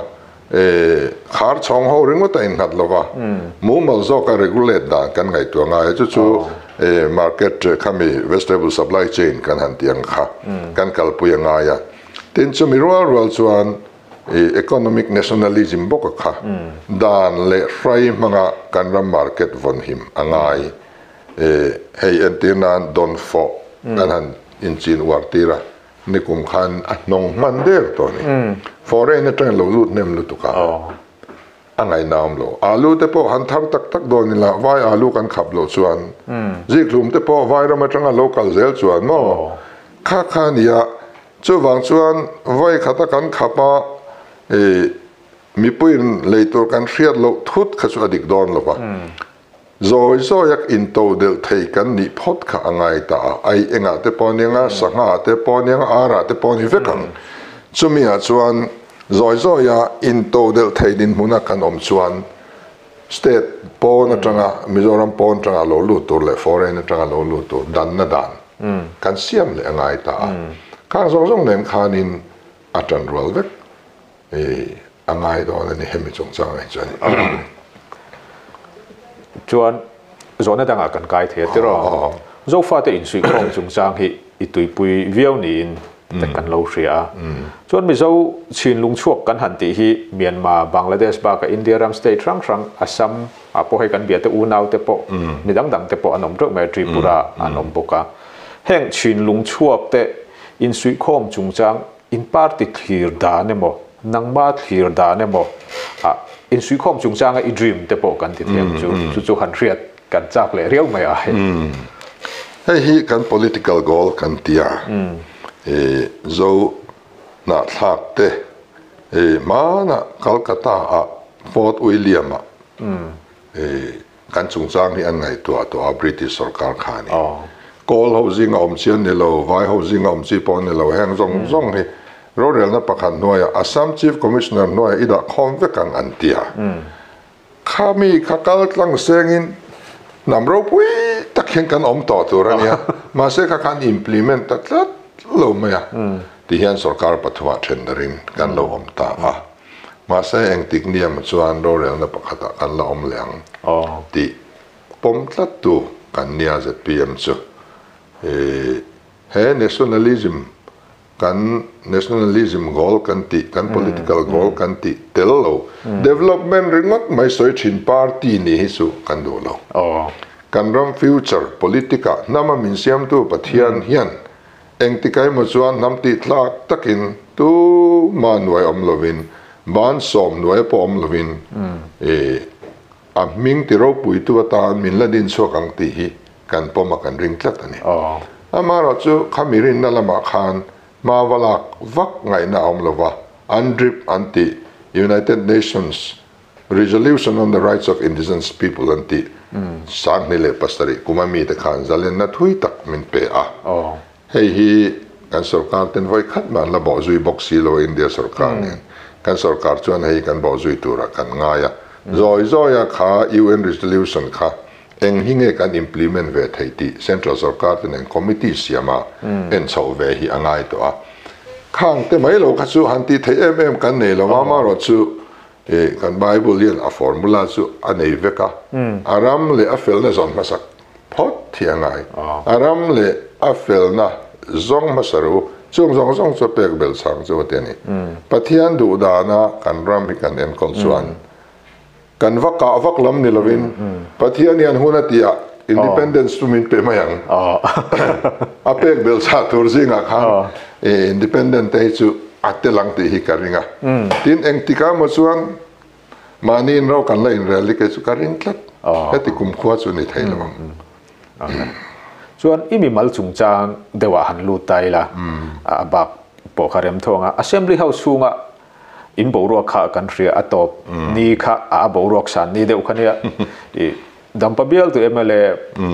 [SPEAKER 2] Khar chhawng ho ringawt a innghat lo va, mumal zawka regulate dan kan ngaihtuah ngai a, chu chu market khami vegetable supply chain kan han tih ang kha kan kalpui a ngai a. Tin, chumi rual rual chuan economic nationalism bawk a kha dan leh hrai hmanga kan ram market vawnhim a ngai. Hei entir nan dawnfawh kan han inchin uar tir a. Nikum khan a hnawng hman der tawh a ni. Foreign atangin lo lut hnem lutuk a, a ngaihna awm lo. Alu te pawh han thar tak tak dawn ila, vai alu kan khap loh chuan, zikhlum te pawh vai ram atanga lo kal zel chuan maw? Kha kha nia, Chuvang chuan vawi khata kan khap a, mipuiin lei tur kan hriat loh thut kha chu a dik dawn lo va. Zawi zawia intodelh thei kan nih phawt kha a ngai ta a, ai engah te pawh ni anga, sangha ah te pawh ni anga, ar ah te pawh ni vek ang. Chumi ah chuan zawi zawia intodelh thei dinhmuna kan awm chuan state pawn atanga, Mizoram pawn atanga lo lut tur leh foreign atanga lo lut tur danna dan kan siam leh a ngai ta a. Khang zawng zawng nen khanin a tanrual vek. A ngai dawn a ni hemi chungchang ah hi chuan.
[SPEAKER 1] Chuan zawhna dangah kan kai thei a tiraw? Zofate insuihkhawm chungchang hi i tuipui viau niin te kan lo hria a. Chuan Mizo chhinlung chhuak kan han tih hi Myanmar, Bangladesh bakah India ram state hrang hrang Assam ah pawh hei kan biate unau te pawh mi dang dang te pawh an awm teuh mai a, Tripura an awm bawk a. Heng chhinlung chhuak te insuihkhawm chungchang In party thlir dan emaw, nangma thlir dan emaw, ah insuihkhawm chungchanga i dream te pawh kan ti thei ang chu, chu chu han hriat kan chak leh riau mai a hei.
[SPEAKER 2] Hei hi kan political goal kan ti a, i Zo hnahthlak te i hmanah Calcutta ah Fort William ah i Kan chungchang hi an ngaihtuah tawh a, British sorkar kha a ni. Kawl ho zinga awm chi an ni lo, Vai ho zinga awm chi pawh an ni lo, heng zawng zawng hi rorelna pakhat hnuaiah Assam Chief Commissioner hnuaiah i dah khawm vek ang an ti a. Kha mi kha kal tlang sengin hnam ropui tak hian kan awm tawh tur a nia, mahse kha khan implement ta tlat lo mai a, tihian sorkar pathumah then darin kan lo awm ta a. Mahse engtik niam chuan rorelna pakhatah kan la awm leh ang tih pawm tlattu kan nia zpm chu. He nationalism kan nationalism goal kan tih kan political goal kan tih tel lo development ringawt mai sawi thin party nih hi chu kan duh lo. Kan ram future politic ah hnama min siamtu Pathian hian Engtik emaw chuan hnam tih tlak takin tuma nuai awm lovin, ban sawm nuai pawh awm lovin i a hming ti ropuitu atan min la din chhuak ang tih hi kan pawm a kan ring tlat a ni. Amaherawh chu khami rinna lamah khan hma va lak vak ngaihna a awm lova, UNDRIP an tih United Nations Resolution on the Rights of Indigenous People an tih 2007 kuma mite khan zalenna thui tak min pe a. Hei hi kan sorkar ten vawi khat mah an la bawh zui bawk si lo a India sorkar nen. Kan sorkar chuan hei kan bawh zui turah kan ngai a. Zawi zawia kha UN Resolution kha eng hi nge kan implement ve theih tih Central sorkar te nen committee siama en chhoh ve hi a ngai tawh a. Khang te mai lo kha chu han tih theih em em kan nei lo a, amaherawh chu I kan Bible hian a formula chu a nei vek a, a ram leh a felna zawn hmasak phawt hi a ngai. A ram leh a felna zawng hmasa ru, chung zawng zawng chu a pek bel chang chu a ti a ni. Pathian duh dana kan ram hi kan enkawl chuan kan va kah vak lam ni lovin Pathian hian hun a tih ah Independence chu min pe mai ang. A pek bel chah tur zingah khan Independent te hi chu a tel ang tih hi ka ring a. Tin, engtikah emaw chuan mahni in ro kan la inrel hi kei chu ka ring tlat. Heti kumkhua chu ni thei lo ang.
[SPEAKER 1] Chuan i mimal chungchang deuhah han lut ta ila, a bak pawh kha rem thawng a. Assembly House chhungah in boruak kha kan hria a tawp ni kha a boruak san ni deuh kha nia. I Dampa bialtu mla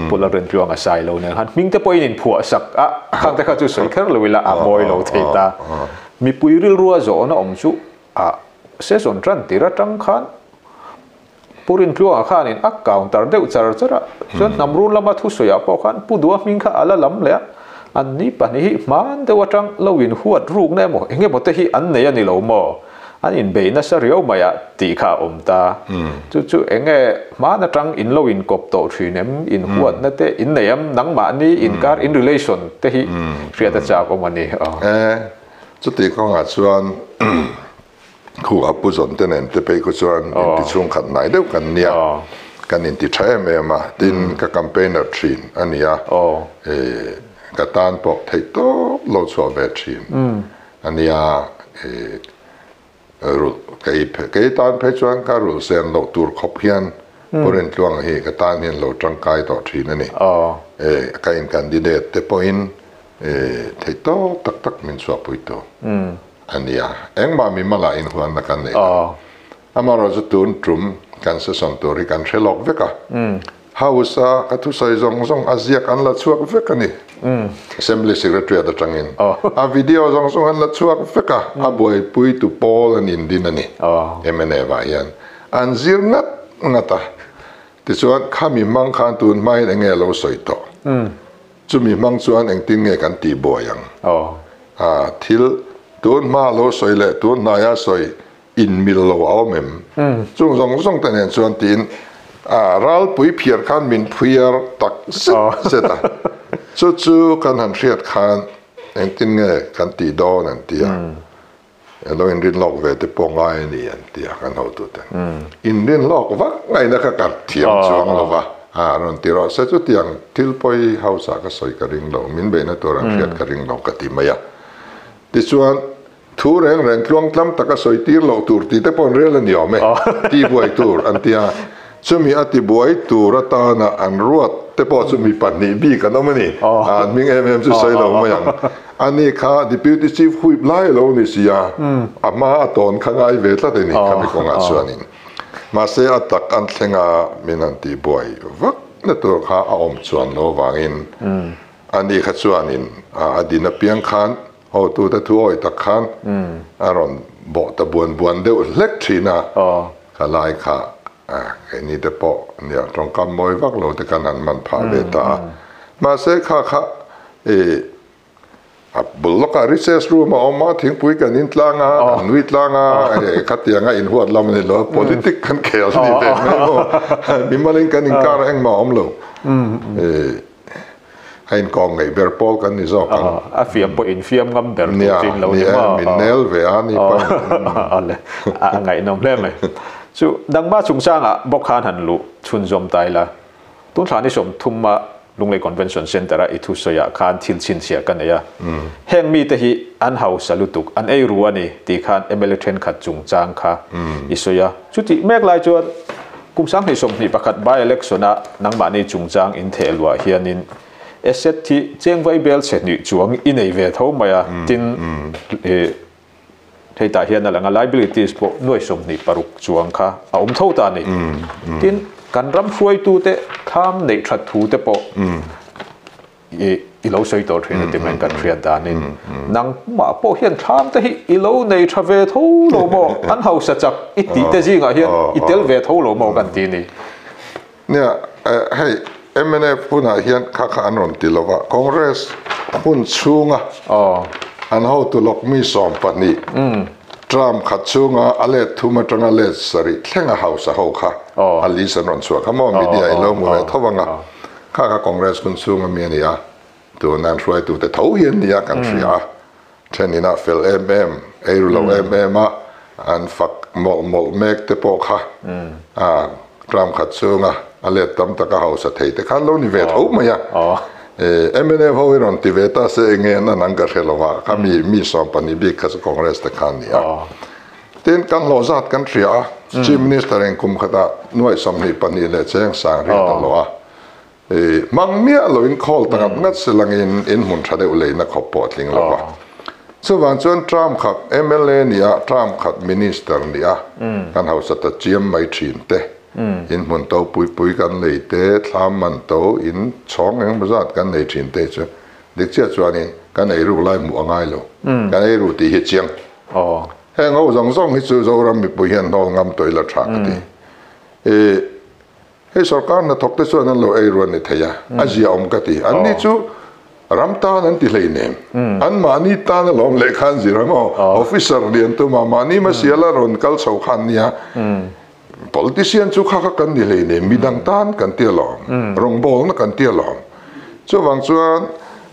[SPEAKER 1] Pu Lalrentluanga Sailo nen khan hming te pawhin inphuah sak a, khang te kha chu sawi kher lo ila a mawi lo thei ta. Mipui rilrua zawhna awm chu a session tan tir atang khan Pu Rintluanga khanin a counter deuh char char a, chuan hnam rul lama thusawiah pawh khan Pu Dua hming kha a la lam leh a, an ni pahnih hi hman deuh atang lo inhuat rukna emaw eng emaw te hi an nei a ni lo maw? An inbeih nasa riau mai a tih kha a awm ta. Chu chu eng nge hman atang in lo inkawp tawh thin em, inhuatna te in nei em, nangmahni inkar in relation te hi hriat a chak awm a ni.
[SPEAKER 2] E, chuti kawngah chuan khu a pu zawn te nen te phei khu chuan inti chhungkhat hnai deuh kan nia, kan inti tha em em a, tin ka campaigner thin a nia, e, ka tan pawh theih tawp lo chhuah ve thin. A nia, i rulh kei kei tan phei chuan ka rulh sen loh tur khawp hian Pu Rintluanga hi ka tan hian lo tangkai tawh thin a ni. E, ka in candidate te pawhin Theihtawp tak tak min chhuahpuitu a ni a, engmah mimala inhuanna kan nei lo. Amaherawhchu tun tum kan session tur hi kan hre lawk vek a, House-a ka thusawi zawng zawng a ziak an la chhuak vek a ni. Assembly Secretariat atangin a video zawng zawng an la chhuak vek a, a buaipuitu pawl an indin a ni. MNF-ah hian an zir ngat ngat a, tichuan khami hmang khan tun hmain enge a lo sawi tawh? Chumi hmang chuan engtin nge kan tih buai ang? A, thil tun hma lo sawi leh tun hnaia sawi inmil lo a awm em? Chung zawng zawng te nen chuan tiin a, ralpui phiar khan min phiar tak zet zet a. Chu chu kan han hriat khan engtin nge kan tih dawn an ti a. Elo inrin lawk ve te pawh ngai a ni an ti a kan hotute. Inrin lawk vak ngaihna kha ka thiam chuang lo va, a rawn ti rawh se chutiang thil pawi house ah ka sawi ka ring lo, min beihna tur an hriat ka ring lo ka ti mai a. Tichuan thu reng reng tluang tlam taka sawi tir loh tur tih te pawh an rel a ni awm e, ti buai tur an ti a. Chumi a tibuai tur atana an ruat te pawh chu mi pahnih bik an awm a ni. An hming em em chu sawi lo mai ang. Ani kha Deputy Chief Whip lai a lo ni si a, a hma a tawn kha ngai ve tlat a ni khami kawngah chuanin. Mahse a tak an thleng a, min han tihbuai vak na tur kha a awm chuan lo avangin ani kha chuanin a din apiang khan hotute thu awih tak khan a rawn bawh ta buan buan deuh hlek thin a. Ka lai kha keini te pawh nia tawngkam mawi vak lo te kan han man phah ve ta a. Mahse kha kha i a bul lawkah recess room a awm a, thingpui kan in tlang a, kan nui tlang a, khatianga inhuat lam a ni lo a, politic kan khel a ni ve mai maw. Mimalin kan inkar a engmah a awm lo. A inkawm ngeih ber pawl kan ni zawk ang.
[SPEAKER 1] A fiam pawh infiam ngam ber tur chin lo ni maw?
[SPEAKER 2] Nia, min nel ve a ni pawh.
[SPEAKER 1] Awle, a ngaihnawm hle mai. Chu dangma chungchangah bawk khan han luh chhunzawm ta ila, tun thla ni 30 a Lunglei Convention Centre-a i thusawiah khan thil chhinchhiah ka nei a. Heng mite hi an hausa lutuk, an ei ru a ni tih khan mla thenkhat chungchang kha i sawi a. Chutih mek lai chuan kum 2021 by-election a nangmahni chungchang in theh luah hianin asset hi cheng vai bel chhe hnih chuang i nei ve tho mai a, tin hei tah hian a lang a liabilities pawh nuai 26 chuang kha a awm tho ta a ni. Tin, kan ram hruaitute thlam neih that thu te pawh I lo sawi tawh thin a ti mai kan hriat danin nangmah pawh hian thlam te hi i lo nei tha ve tho lo maw an hausa chak i tih te zingah hian i tel ve tho lo maw kan ti ni.
[SPEAKER 2] Nia hei mnf hunah hian kha kha an rawn ti lova Congress hun chhunga an hotu lawk mi 12 term khat chhunga a let thum atanga let sarih thlenga hausa ho kha a list an rawn chhuah kha maw media in lo hmu ve tho anga. Kha kha Congress hun chhung ami a ni a, tuna an hruaitute tho hi an ni a kan hria a, thenin a fel em em, ei ru lo em em a, an fak mawlh mawlh mek te pawh kha a term khat chhunga a let tam taka hausa thei te kha an lo ni ve tho mai a. Mnf ho hi rawn ti ve ta se enge an an ang ka hre lo a, kha mi mi 12 bik kha chu Congress te kha an ni a. Tin, kan hlawh zat kan hria a, Chief Minister in kum khatah nuaih 22 leh cheng sang riat a hlawh a. I hmang miah loin khawl ta ngat ngat se langin in hmun tha deuh leina khawp pawh a tling lo va. Chuvang chuan term khat mla ni a, term khat Minister ni a, kan hausa ta chiam mai thin te, in hmun to pui pui kan lei te, thlam man to, in chhawng engemaw zat kan nei thin te chu dik chiah chuanin kan eiruk lai hmuh a ngai lo. Kan eiru tih hi chiang. Heng ho zawng zawng hi chu Zoram mipui hian hnawl ngam tawh ila tha ka ti. I hei sorkar hnathawk te chuan an lo ei ruan ni thei a, a zia awm ka ti. An ni chu ram tan an ti hleinem. An mahni tan alawm lehkha an zir ang aw. Officer lian tuma mahni hmasiala rawn kal chho kha an nia. Politician chu kha kha kan ni hleinem, midang tan kan ti alawm, rawngbawlna kan ti alawm. Chuvang chuan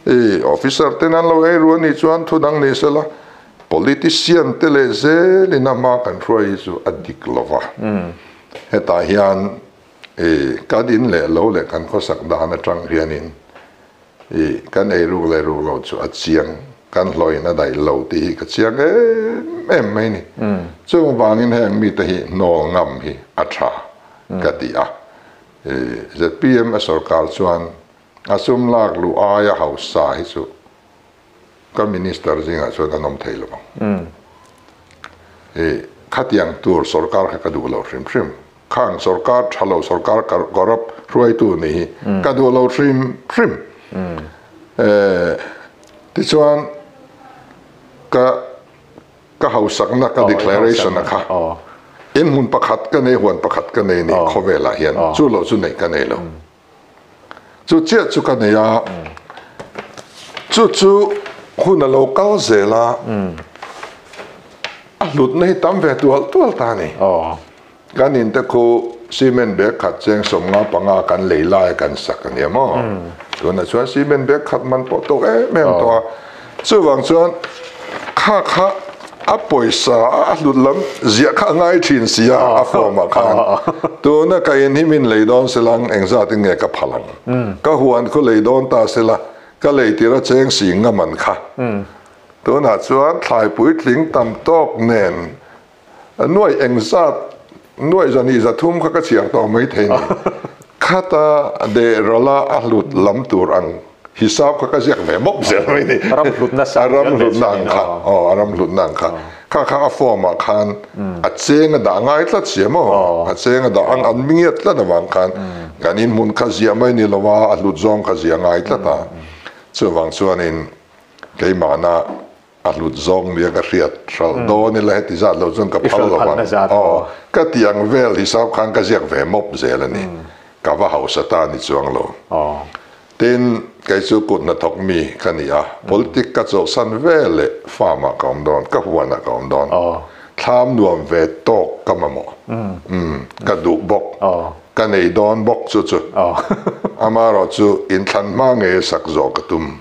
[SPEAKER 2] i officer ten an lo ei ruan nih chuan thu dang ni sela, Politician te leh zelin a hma kan hruai hi chu a dik lo va. Hetah hian i kan in leh lo leh kan khawsak dan atang hianin i kan ei ruk leh ruk lo chu a chiang, kan hlawhin a daih lo tih hi ka chiang em em mai ni. Chung vangin heng mite hi hnawl ngam hi a tha ka ti a. I zpm a sorkar chuan a sum lak luh aia hausa hi chu. Ka minister zingah chuan an awm thei lo ang. I khatiang tur sorkar kha ka duh lo hrim hrim. Khang sorkar tha lo sorkar corrupt hruaitu nih hi ka duh lo hrim hrim. Tichuan ka ka hausakna ka declaration a kha in hmun pakhat ka nei huan pakhat ka nei ni khawvelah hian chu lo chu neih ka nei lo. Chu chiah chu ka nei a, chu chu hun a lo kal zel a, a hlutna hi tam ve tual tual ta a ni. Kan in te khu cement bag khat cheng 55 kan lei lai kan sak a nia maw? Tunah chuan cement bag khat man pawh tawk em em tawh a, chuvang chuan kha kha A pawisa a hlut lam ziah kha a ngai thin si a, a form ah khan. Tuna ka in hi min lei dawn sela ang engzat in nge ka phal ang? Ka huan khu lei dawn ta sela, ka lei tir a cheng si ngam an kha. Tunah chuan thlai puitling tam tawk nen nuai engzat, nuai 203 kha ka chhiar tawh mai thei ni. Khata deh rawla a hlut lam tur ang Hisap kha ka ziak ve mawp zel mai ni.
[SPEAKER 1] A ram hlutna
[SPEAKER 2] sak. A ram hlutna ang kha. Aw, a ram hlutna ang kha. Kha kha a form ah khan a cheng a dah ngai tlat si a maw? A cheng a dah ang an ngiat tlat avang khan kan inhmun kha ziah mai ni lo a, a hlut zawng kha ziah ngai tlat a. Chuvang chuanin keimahna a hlut zawng nia ka hriat hralh dawn ila heti zat lo chuan ka phal lo ang. Aw, ka tih ang vel hisap khan ka ziak ve mawp zel a ni. Ka va hausa ta ni chuang lo. Tin, kei chu kut hnathawk mi ka ni a, politic ka chawlhsan ve leh farm ah ka awm dawn, ka huan ah ka awm dawn. Thlam nuam ve tawk ka mamawh. Ka duh bawk. Ka nei dawn bawk chu chu. Amaherawhchu inthlan hma ngei sak zawh ka tum.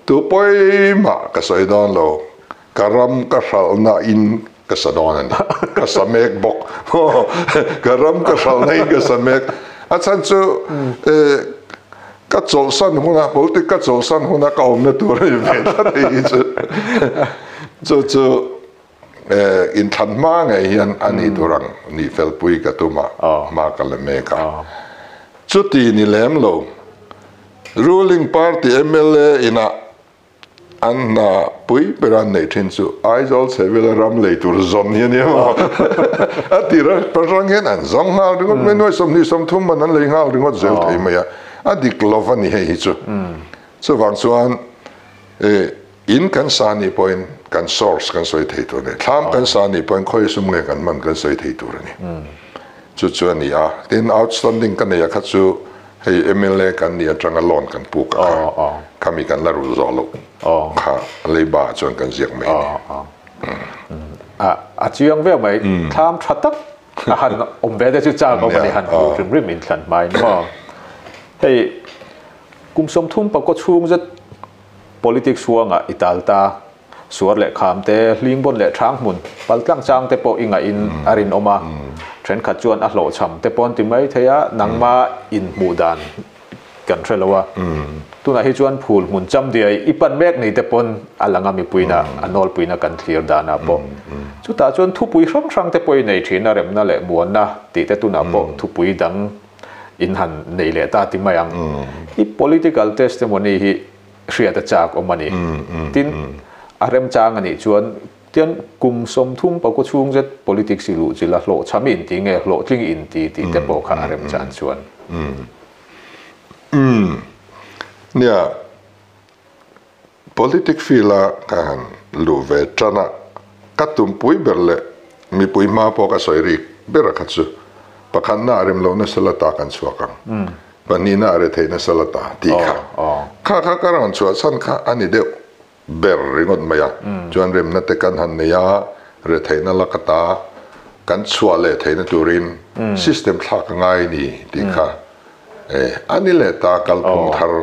[SPEAKER 2] Tu pawimah ka sawi dawn lo, ka ram ka hralhna in ka sa dawn a ni. Ka sa mek bawk. Ka ram ka hralhna in ka sa mek. A chhan chu ka chawlhsan huna, politic ka chawlhsan huna ka awmna tur a ni ve tlat hei hi chu. Chu chu inthlan hma ngei hian a nih tur ang nih felpui ka tum a, hma ka la mek a. Chuti ni lem lo. Ruling party mla ina an hna pui ber an neih thin chu Aizawl chhehvela ram lei tur zawn hi a nia maw? A tir a pahrang hian an zawng nghal ringawt mai, nuai 23 man an lei nghal ringawt zel thei mai a, a dik lova ni hei hi chu. Chuvang chuan in kan sa nih pawhin kan source kan sawi thei tur a ni, thlam kan sa nih pawhin khawi sum nge kan hman kan sawi thei tur a ni. Chu chu a ni a, tin outstanding ka nei a kha chu Hei mla kan nih atanga loan kan puk a kha, khami kan la rul zawh loh kha leiba ah chuan kan ziak mai a ni.
[SPEAKER 1] A chiang viau mai, thlam tha tak a han awm ve te chu chak awm a ni, han hmuh hrim hrim inthlan hmain maw. Hei kum 30 pakaw chhung zet politics huangah i tal ta. Suar leh kham te, hling bawn leh thang hmun, pal tlang chang te pawh i ngaih-in a rinawm a. Thenkhat chuan a hlawhchham te pawh an ti mai thei a, nangma inhmuh dan kan hre lo a. Tunah hi chuan phul hmun cham diai i pan mek ni te pawn a lang a mipuina a nawlpuina kan thlir danah pawh. Chutah chuan thupui hrang hrang te pawh i nei thin a, remna leh muanna tih te tunah pawh thupui dang in han nei leh ta ti mai ang. I political testimony hi hriat a chak awm a ni. Tin, a remchang a nih chuan tian kum 34 chhung zet politics i luh chilh a, hlawhchham i inti nge, hlawhtling i inti tih te pawh kha a remchan chuan.
[SPEAKER 2] Nia, politic field a ka han luh ve tan a, ka tumpui ber leh mipui hma pawh ka sawi rik ber a kha chu pakhatna a rem lo nasa la ta kan chhuak ang. Pahnihna a rethei nasa la ta tih kha. Kha kha ka rawn chhuah chhan kha a ni deuh ber ringawt mai a. Chuan remna te kan han nei a, retheihna la ka ta kan chhuah leh theihna turin system thlak a ngai ni tih kha a ni leh ta kalphung thar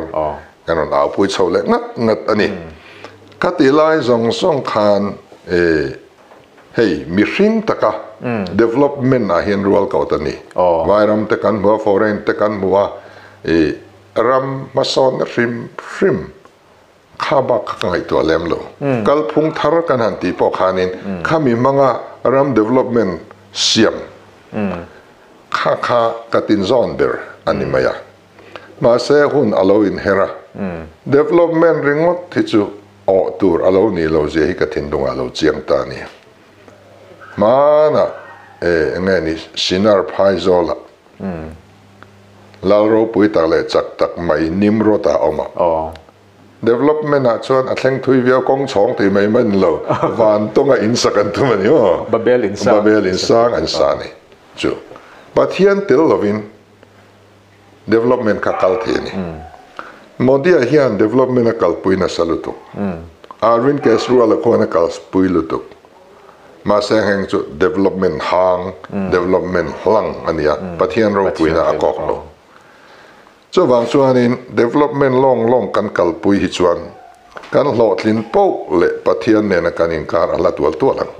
[SPEAKER 2] kan rawn aupui chho leh ngat ngat a ni. Ka tih lai zawng zawng khan Hei mihring taka development ah hian rual ko ta ni. Vairam te kan hmu a, foreign te kan hmu a, i ram hmasawnna hrim hrim kha bak kha ka ngaihtuah lem lo. Kalphung thar kan han tih pawh khanin khami hmanga ram development siam kha kha ka tinzawn ber a ni mai a. Mahse hun a lo inher a, development ringawt hi chu. awh tur a lo nih loh zia hi ka thinlungah a lo chiang ta a ni. Hmanah e eng nge ni Sinar Phaizawlah Lal ropui tak leh chak tak mai Nimrod a awm a. Development ah chuan a thleng thui viau kawng chhawng tih mai mai ni lo, van tawnga in sak an tum a ni maw?
[SPEAKER 1] Babel in sang.
[SPEAKER 2] Babel in sang an sa a ni. Chu Pathian tel lovin development kha kal thei a ni. Modi-a hian development a kalpui nasa lutuk. Arvind Kejriwal-a khuan a kalpui lutuk. Mahse heng chu development hang, development hlang a ni a, Pathian ropuina a kawk lo. Chuvang chuanin development lawng lawng kan kalpui hi chuan kan hlawhtlin poh leh Pathian nena kan inkar a hla tual tual ang.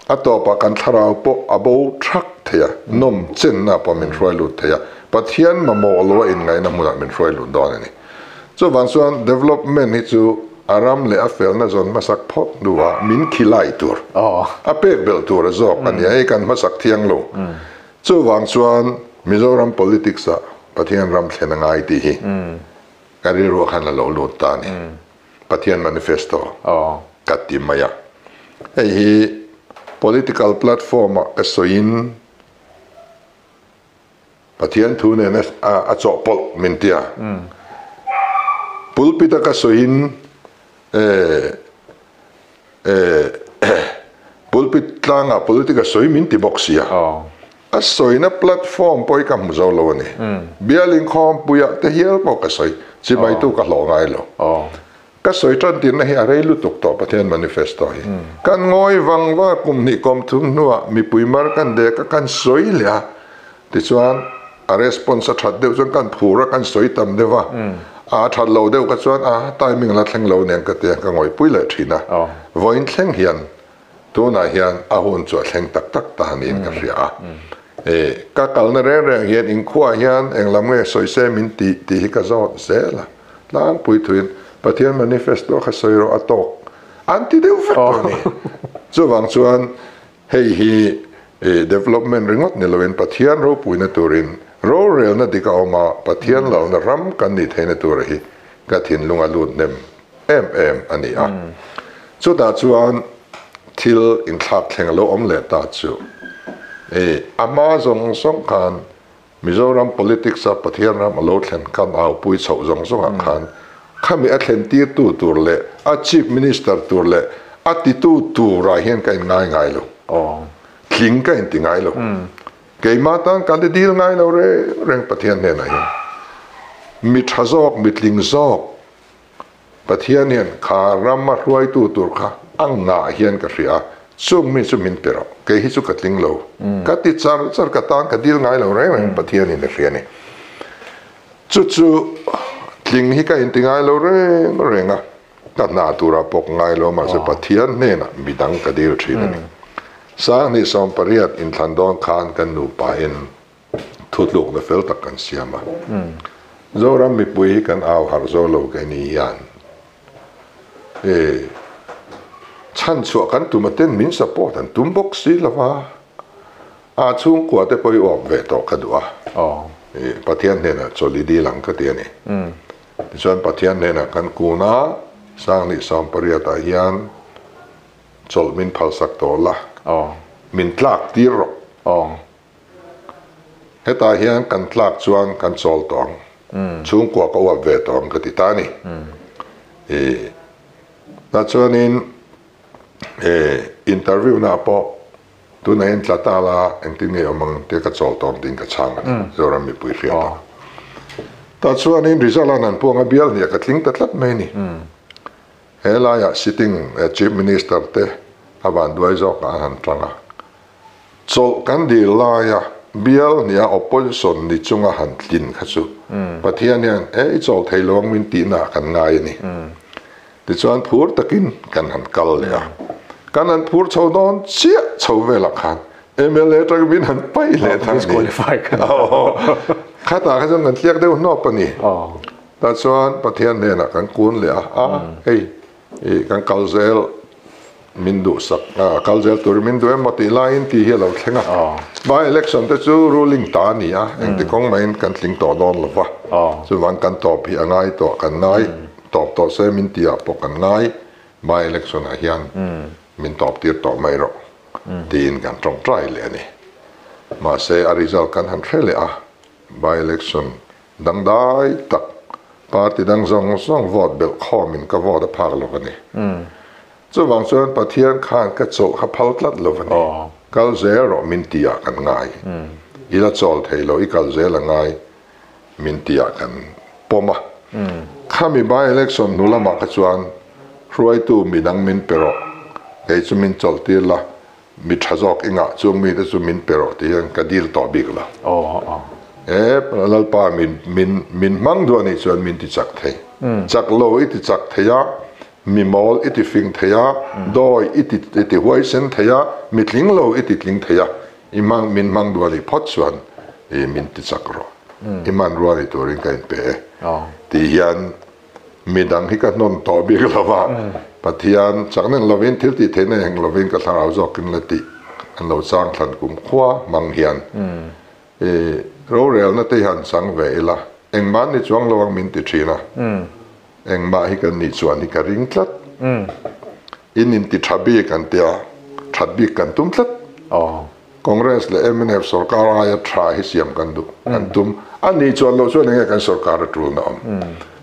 [SPEAKER 2] A tawpah kan thlarau pawh a bo thak thei a, nawm chenna pawh min hruai lut thei a, Pathian mamawh loa inngaihna hmunah min hruai lut dawn a ni. Chuvang chuan development hi chu a ram leh a felna zawn hmasak phawt hnuah min khilai tur, a pek belh tur a zawk a ni a, hei kan hmasak thiang lo. Chuvang chuan Mizoram politics ah Pathian ram thlen a ngai tih hi ka rilruah khan a lo lut ta a ni. Pathian manifesto ka ti mai a. Hei hi political platform ah ka sawiin Pathian thu nen a chawhpawlh min ti a. Pulpit a ka sawiin Pulpit tlangah politic a sawi min ti bawk sia. A sawina platform pawh hi ka hmu zo lo a ni. Bial inkhawmpuiah te hial pawh ka sawi, chibaitu ka hlawh ngai lo. Ka sawi tan tirna hi a rei lutuk tawh Pathian manifesto hi. Kan ngawi vang vang a kum hnih kawm thum hnuah mipui mar kan dek a kan sawi leh a. Tichuan a response a that deuh chuan kan phur a kan sawi tam deuh a. A that lo deuh kha chuan a timing la thleng lo nen ka ti a ka ngawihpui leh thin a. Vawiin thleng hian tunah hian a hun chu a thleng tak tak ta niin ka hria a. E ka kalna reng reng hian inkhuaah hian englam nge sawi se min tih tih hi ka zawt zel a. Tlangpui thuin Pathian manifesto kha sawi rawh a tawk an ti deuh vek tawh a ni. Chuvang chuan hei hi development ringawt ni loin Pathian ropuina turin rorelna dik a awm a, Pathian lalna ram kan nih theihna tura hi ka thinlung a lut hnem em em a ni a. Chutah chuan thil inthlak thleng a lo awm leh ta chu a hma zawng zawng khan Mizoram politics a Pathian ram a lo thlen khan aupui chhoh zawng zawngah khan khami a thlen tirtu tur leh a Chief Minister tur leh a titu turah hian ka in ngai ngai lo. Tling ka inti ngai lo. Keimah tan kan ti dil ngai lo reng reng Pathian hnenah hian. Mi tha zawk, mi tling zawk Pathian hian kha rama hruaitu tur kha a ngah hian ka hria a, chung mi chu min pe rawh, kei hi chu ka tling lo. Ka ti char char, ka tan ka dil ngai lo reng reng Pathianin a hria a ni. Chu chu tling hi ka inti ngai lo reng reng a, ka hna turah pawh ka ngai lo a, mahse Pathian hnenah midang ka dil thin a ni. Sanghnih 18 inthlan dawn khan kan nupain Thutlukna fel tak kan siam a. Zoram mipui hi kan au harh zo lo ke ni hian e chhan chhuah kan tum a ten min support an tum bawk si lo va, a chhungkua te pawh i awp ve tawh ka duh a, e Pathian hnenah chawlh i dil ang ka ti a ni. Tichuan Pathian hnenah kan kun a, Sanghnih 18 ah hian chawlh min phalsak tawh la, min tlak tir rawh. Hetah hian kan tlak chuan kan chawl tawh ang, chhungkua ka uap ve tawh ang ka ti ta a ni. I tah chuanin e interview naah pawh tunah hian tla ta la engtin nge awm ang tia ka chawl tawh ang tiin ka chhang a ni, Zoram mipui hriat ang. Tah chuanin result a nan puang a bial hniah ka tling ta tlat mai a ni. He laiah sitting Chief Minister te a vanduai zawkah an han tang a. Chawlh kan dil laia bial hniha opposition ni chunga han tlin kha chu Pathian hian e i chawl thei lo ang min tihna ah kan ngai a ni. Tichuan phur takin kan han kal leh a, kan han phur chho dawn chiah chho velah khan mla atang min han paih leh thang a ni. Khatah kha chuan kan tliak deuh hnawp a ni. Tah chuan Pathian hnenah kan kun leh a, a hei I kan kal zel min duhsak a, kal zel turin min duh em maw tih laiin tih hi a lo thleng a. By election te chu ruling ta a ni a, engti kawng maiin kan tling tawh dawn lo va, chuvang kan tawp hi a ngai tawh kan ngai tawp tawh se min tih ah pawh kan ngai, by election ah hian min tawp tir tawh mai rawh tiin kan tawngtai leh a ni. Mahse a result kan han hre leh a, by election dangdai tak party dang zawng zawng vote belh khawmin ka vote a phak lo a ni. Chuvang chuan Pathian khan ka chawlh kha phal tlat lo a ni. Kal zel rawh min tih ah kan ngai. I la chawl thei lo, i kal zel a ngai min tih ah kan pawm a. Khami by election hnu lamah kha chuan hruaitu midang min pe rawh, kei chu min chawlh tir la, mi tha zawk i ngah chung mite chu min pe rawh tih hian ka dil tawh bik lo. E Lalpa min min min hmang duh a nih chuan min ti chak thei. Chak lo i ti chak thei a, mi mawl i ti fing thei a, dawi i ti i ti huaisen thei a, mi tling lo i ti tling thei a, i hmang min hmang duh a nih phawt chuan i min ti chak rawh. I hmanrua ni turin ka inpe e tih hian Midang hi ka hnawn tawh bik lo va, Pathian chak nen lovin thil tih theihna eng lovin ka thlarau zawkin la tih an lo chang thlan kum khua hmang hian i rorelna te hi han chang ve ila, engmah an ni chuang lo ang min ti thin a, engmah hi kan nih chuan hi ka ring tlat, in inti tha bik an tia, that bik kan tum tlat. Congress leh mnf sorkar aia tha hi siam kan duh, kan tum. A nih chuan loh chuan enge kan sorkar a tulna awm.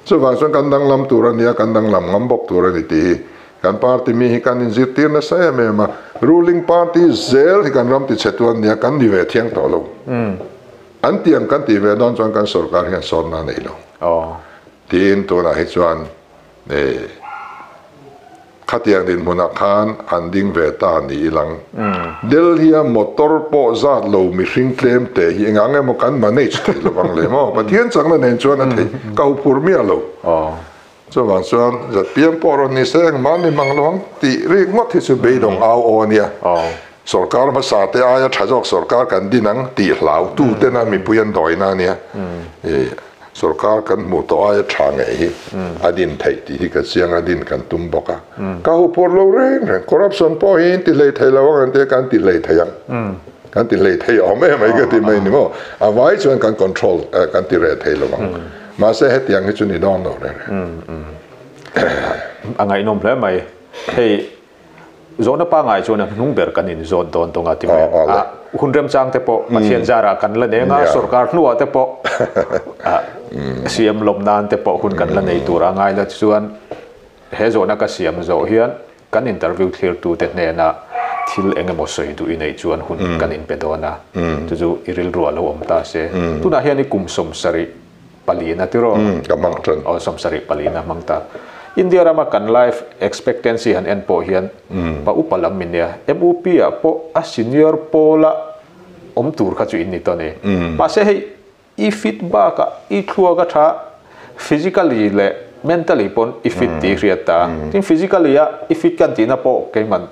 [SPEAKER 2] Chuvang chuan kan danglam tur a nia, kan danglam ngam bawk tur a ni tih hi kan party mi hi kan inzirtir nasa em em a. Ruling party zel hi kan ram tichhe tu an nia, kan ni ve thiang tawh lo. An tiang kan tih ve dawn chuan kan sorkar hian sawnna a nei lo. Tiin tunah hi chuan Khatiang dinhmunah khan an ding ve ta ni ilang. Delhi-a motor pawh zat lo mihring tlem teh hi engah nge maw kan manage theih lo vang le maw? Pathian chakna nen chuan a theih ka huphur miah lo. Chuvang chuan ZPM pawh rawn ni se engmah ni mang lo ang tih rik ngawt hi chu beidawng au aw a nia. Sorkar hmasa te aia tha zawk sorkar kan din ang tih hlau tu tena mipui an dawina a nia. Sorkar kan hmuh tawh aia tha ngei hi a din theih tih hi ka chiang a, din kan tum bawk a. Ka huphur lo reng reng, corruption pawh hi in ti hlei thei lo ang an tia kan ti hlei thei ang. Kan ti hlei thei awm em mai ka ti mai ni maw. A vai chuan kan control kan ti reh thei lo ang. Mahse hetiang hi chu ni dawn lo reng reng.
[SPEAKER 1] A ngaihnawm hle mai. Hei Zawhna pangngai chuan a hnung ber kan inzawt dawn tawng a ti mai a. Hun remchang te pawh Pathian zarah kan la neng a, sorkar hnuah te pawh siam lawm nan te pawh hun kan la nei tur a ngai la chuan he zawhna ka siam zawh hian kan interview thlirtute hnena thil eng emaw sawi duh i neih chuan hun kan inpe dawn a, chu chu i rilru a lo awm ta se. Tunah hian i kum 74 tiraw?
[SPEAKER 2] Ka hmang tan.
[SPEAKER 1] Aw, 74 hmang ta. India rama kan life expectancy han en pawh hian pa upa lam min nia. MUP ah pawh a senior pawla awm tur kha chu in ni tawh a ni. Mahse hei i fit bakah i thluak a tha, physically leh mentally pawn i fit tih i hriat ta. Tin physically a i fit kan tihna pawh keiman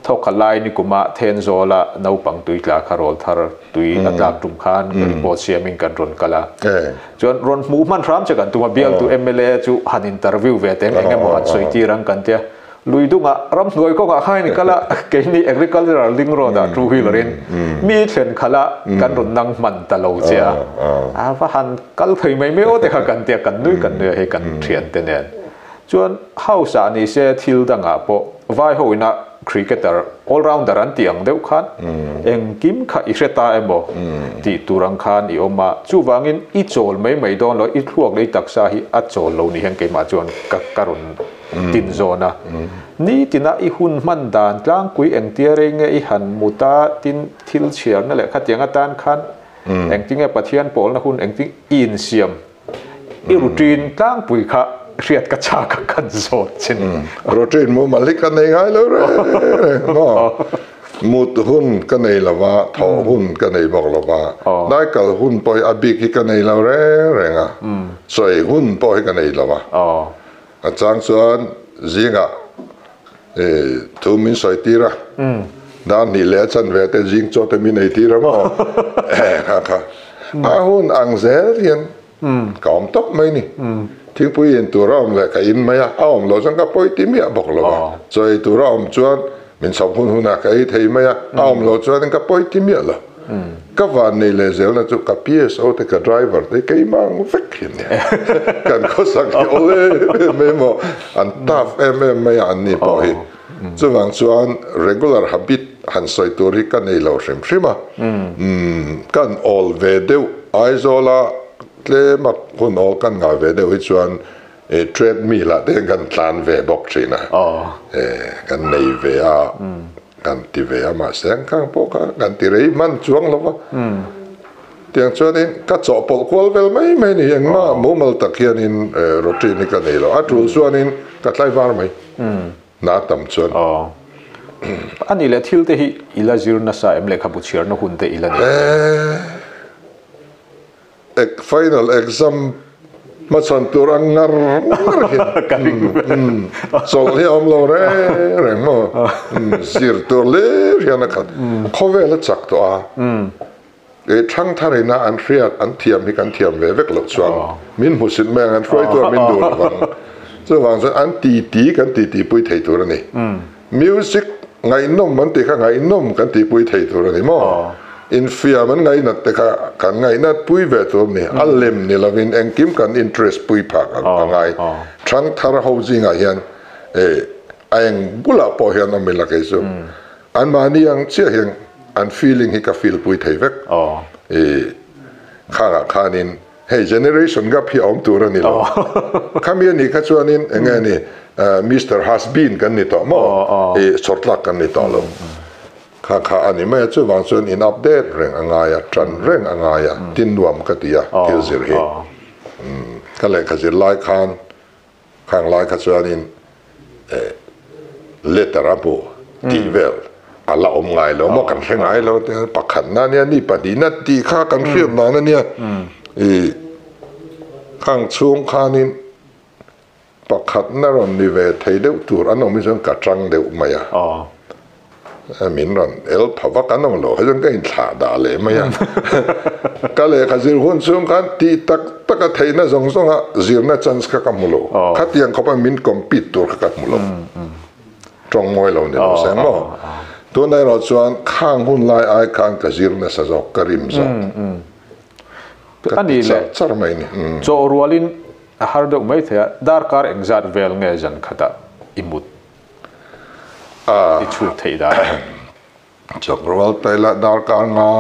[SPEAKER 1] thawk kha lai ni kuma Thenzawla naupang tui tla kha rawl thar tui a tlak tum khan report siamin kan rawn kal a. Chuan rawn hmuh hman hram che kan tum a, bialtu mla chu han interview ve teng eng emaw han sawi tir ang kan tia. Lui dungah ramhnuai kawngah khan in kal a, keini agricultural link road ah two wheeler in mi thlen khalh a kan rawn nang hman ta lo che a. A va han kal thei mai mai aw te kha kan tia, kan nui kan nui a hei kan thiante nen. Chuan house ah ni se thil dangah pawh vai ho ina cricketer all rounder an tih ang deuh khan engkim kha i hre ta emaw tih tur ang khan i awm a, chuvangin i chawl mai mai dawn lo, i thluak leh i taksa hi a chawl lo ni hian keimah chuan ka ka rawn tin zawn a. Nitina i hun hman dan tlangpui engtia rei nge i han mut a, tin thil chhiarna leh khatiang atan khan engtinge Pathian pawlna hun engtin i insiam I routine tlangpui kha hriat ka chak a kan zawt che ni.
[SPEAKER 2] Routine mumal hi ka nei ngai lo reng reng maw. Mut hun ka nei lo va, thawh hun ka nei bawk lo va, dai kal hun pawh hi a bik hi ka nei lo reng reng a, sawi hun pawh hi ka nei lo va. A chang chuan zingah thu min sawi tir a, dar hnih leh a chanve te zing chaw te min ei tir a maw? Kha kha a hun ang zel hian ka awm tawp mai ni. Thingpui in tur a awm leh ka in mai a, a awm loh chuan ka pawi ti miah bawk lo a. Chaw ei tur a awm chuan min chhawp hun hunah ka ei thei mai a, a awm loh chuan ka pawi ti miah lo. Ka vannei leh zelna chu ka PSO te ka driver te keimah ang vek hi ania. Kan khawsak hi awl em em mai maw, an tough em em mai a anni pawh hi. Chuvang chuan regular habit han sawi tur hi ka nei lo hrim hrim a. Kan awl ve deuh Aizawla tlema hun awl kan ngah ve deuh hi chuan treadmill ah te hian kan tlan ve bawk thin a. Kan nei ve a. Kan ti ve a mahse ang khang pawh kha kan ti rei hman chuang lo va. Tiang chuanin ka chawhpawlh kual vel mai mai ni engmah mumal tak hianin routine hi ka nei lo. A tul chuanin ka tlai var mai hna tam chuan.
[SPEAKER 1] Aw. A nih leh thil te hi i la zir nasa em lehkhabu chhiarna hun te i la nei em?
[SPEAKER 2] Ek final exam hmachhan tur ang ngar ngar hian chawlh hi a awm lo reng reng maw zir tur hlir hian a khat khawvel a chak tawh a e thangthar ina an hriat an thiam hi kan thiam ve vek loh chuan min hmusit mai ang an hruaitu a min duh lo vang chuvang chuan an titi kan titi pui thei tur a ni Music ngaihnawm an tih kha ngaihnawm kan tihpui thei tur a ni maw? Infiam an ngaihnat te kha kan ngaihnat pui ve tur a ni. A lem ni lovin engkim kan interest pui phak a ngai. Thangthar ho zingah hian a eng bulah pawh hian awm ila kei chu anmahni ang chiah hian an feeling hi ka feel pui thei vek. Khangah khanin Hei generation gap hi a awm tur a ni lo. Khami a nih kha chuanin eng nge ni Mister Has Been kan ni tawh maw? I chawrtlak kan ni tawh lo. Kha kha a ni mai a, chuvang chuan in update reng a ngai a, ṭan reng a ngai a, tin nuam ka ti a thil zir hi. Ka lehkha zir lai khan Khang lai kha chuanin letter a hmu tih vel a la awm ngai lo maw kan hre ngai lo te pakhatna ania ni pahnihna tih kha kan hriat dan ania i khang chhung khanin pakhatna rawn ni ve thei deuh tur an awm hi chuan ka tang deuh mai a. Min rawn el pha vak an awm lo kha chuan ka inthlah dah leh mai a. Ka lehkha zir hun chhung khan tih tak tak a theihna zawng zawng a zirna chance kha ka hmu lo. Khatiang khawpa min compete tur kha ka hmu lo. Tawng mawi lo ni lo se maw. Tunah erawh chuan khang hun lai ai khan ka zir nasa zawk, ka rim zawk. Ka ti char char mai ni.
[SPEAKER 1] Chaw rualin a har deuh mai thei a, darkar engzat vel nge zan khatah i mut? I chhut theih dan.
[SPEAKER 2] Chawk rual taila darkar nga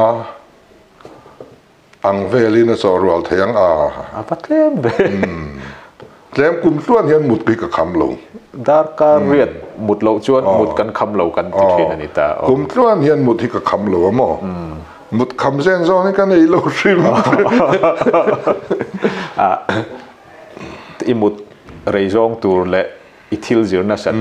[SPEAKER 2] ang velin a chawh rual thei ang a.
[SPEAKER 1] A va tlem ve.
[SPEAKER 2] Tlem kum tluan hian mut hi ka kham lo.
[SPEAKER 1] Darkar riat mut loh chuan mut kan kham lo kan ti thin a ni ta.
[SPEAKER 2] Kum tluan hian mut hi ka kham lo a maw. Mut kham zen zawn hi ka nei lo hrim.
[SPEAKER 1] I mut rei zawng tur leh I thil zir nasat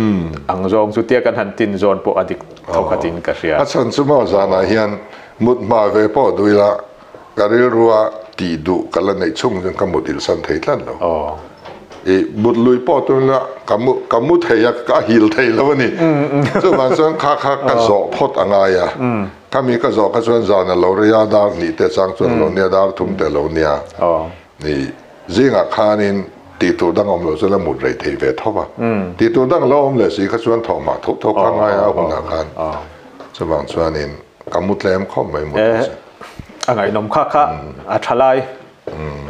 [SPEAKER 1] ang zawng chu tia kan han tin zawn pawh a dik tho khatin ka hria.
[SPEAKER 2] A chhan chu maw zanah hian mut hma ve pawh duh ila ka rilrua tih duh ka la neih chhung chuan ka mut ilsan thei tlat lo. I mut lui pawh tun ila ka mu ka mu thei a ka hil thei lo a ni. Chuvang chuan kha kha ka zawh phawt a ngai a. Khami ka zawh kha chuan zan a lo rei a dar hnih te chang chuan a lo nia dar thum te a lo nia. Ni zingah khanin tih tur dang awm loh chuan a mut rei thei ve tho va, tih tur dang lo awm leh si kha chuan thawh hmah tho tho kha ngai a hunah khan chuvang chuanin ka mu tlem khawp mai mut chu.
[SPEAKER 1] A ngaihnawm kha kha a tha lai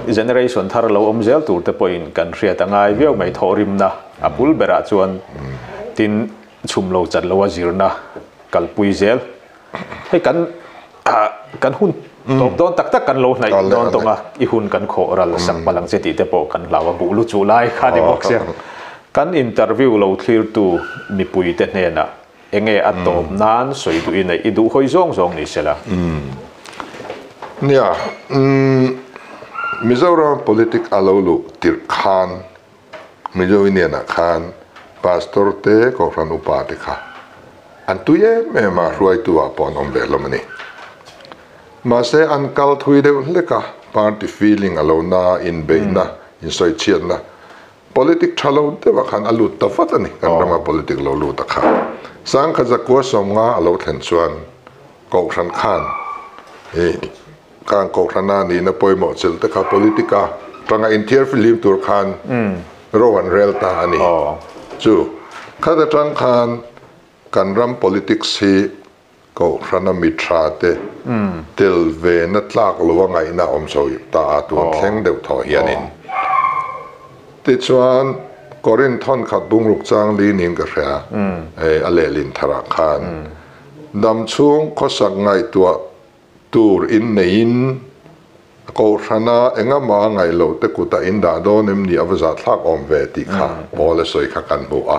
[SPEAKER 1] generation thar lo awm zel tur te pawhin kan hriat a ngai viau mai thawhrimna a bul berah chuan tin chhum lo chat lo a zirna kalpui zel. Hei kan kan hun tawp dawn tak tak kan lo hnaih dawn tawng a, i hun kan khawh ral sak palh ang che tih te pawh kan hlau a, buh lu chuh lai kha ni bawk sia. Kan interview lo thlirtu mipui te hnenah enge a tawp nan sawi duh i neih i duh hawi zawng zawng ni sela.
[SPEAKER 2] Nia, Mizoram politic a lo luh tirh khan Mizo Union ah khan Pastor te, Kohhran upa te kha an tui em em a, hruaitu ah pawh an awm ve hlawm a ni. Mahse an kal thui deuh hlek a, party feeling a lo na, inbeihna, insawichhiatna, politic tha lo deuh ah khan a lut ta vat a ni, kan rama politic lo lut a kha. Sangkhat zakua sawmnga a lo thlen chuan Kohhran khan i Khang Kohhrana nihna pawimawh chilh te kha politica tanga inthiar fihlim tur khan ro an rel ta a ni. Chu khat atang khan kan ram politics hi Kohhrana mi tha te tel ve na tlak lo a ngaihna awm chho ta a tun thleng deuh thaw hianin. Tichuan, Korinth thawnkhat bungruk chang li niin ka hria, a lehlin tharah khan damchhung khawsak ngaihtuah tur in neiin Kohhrana engamaha ngaih loh te kutah in dah dawn em ni a va zahthlak awm ve tih kha Paul a sawi kha kan hmu a.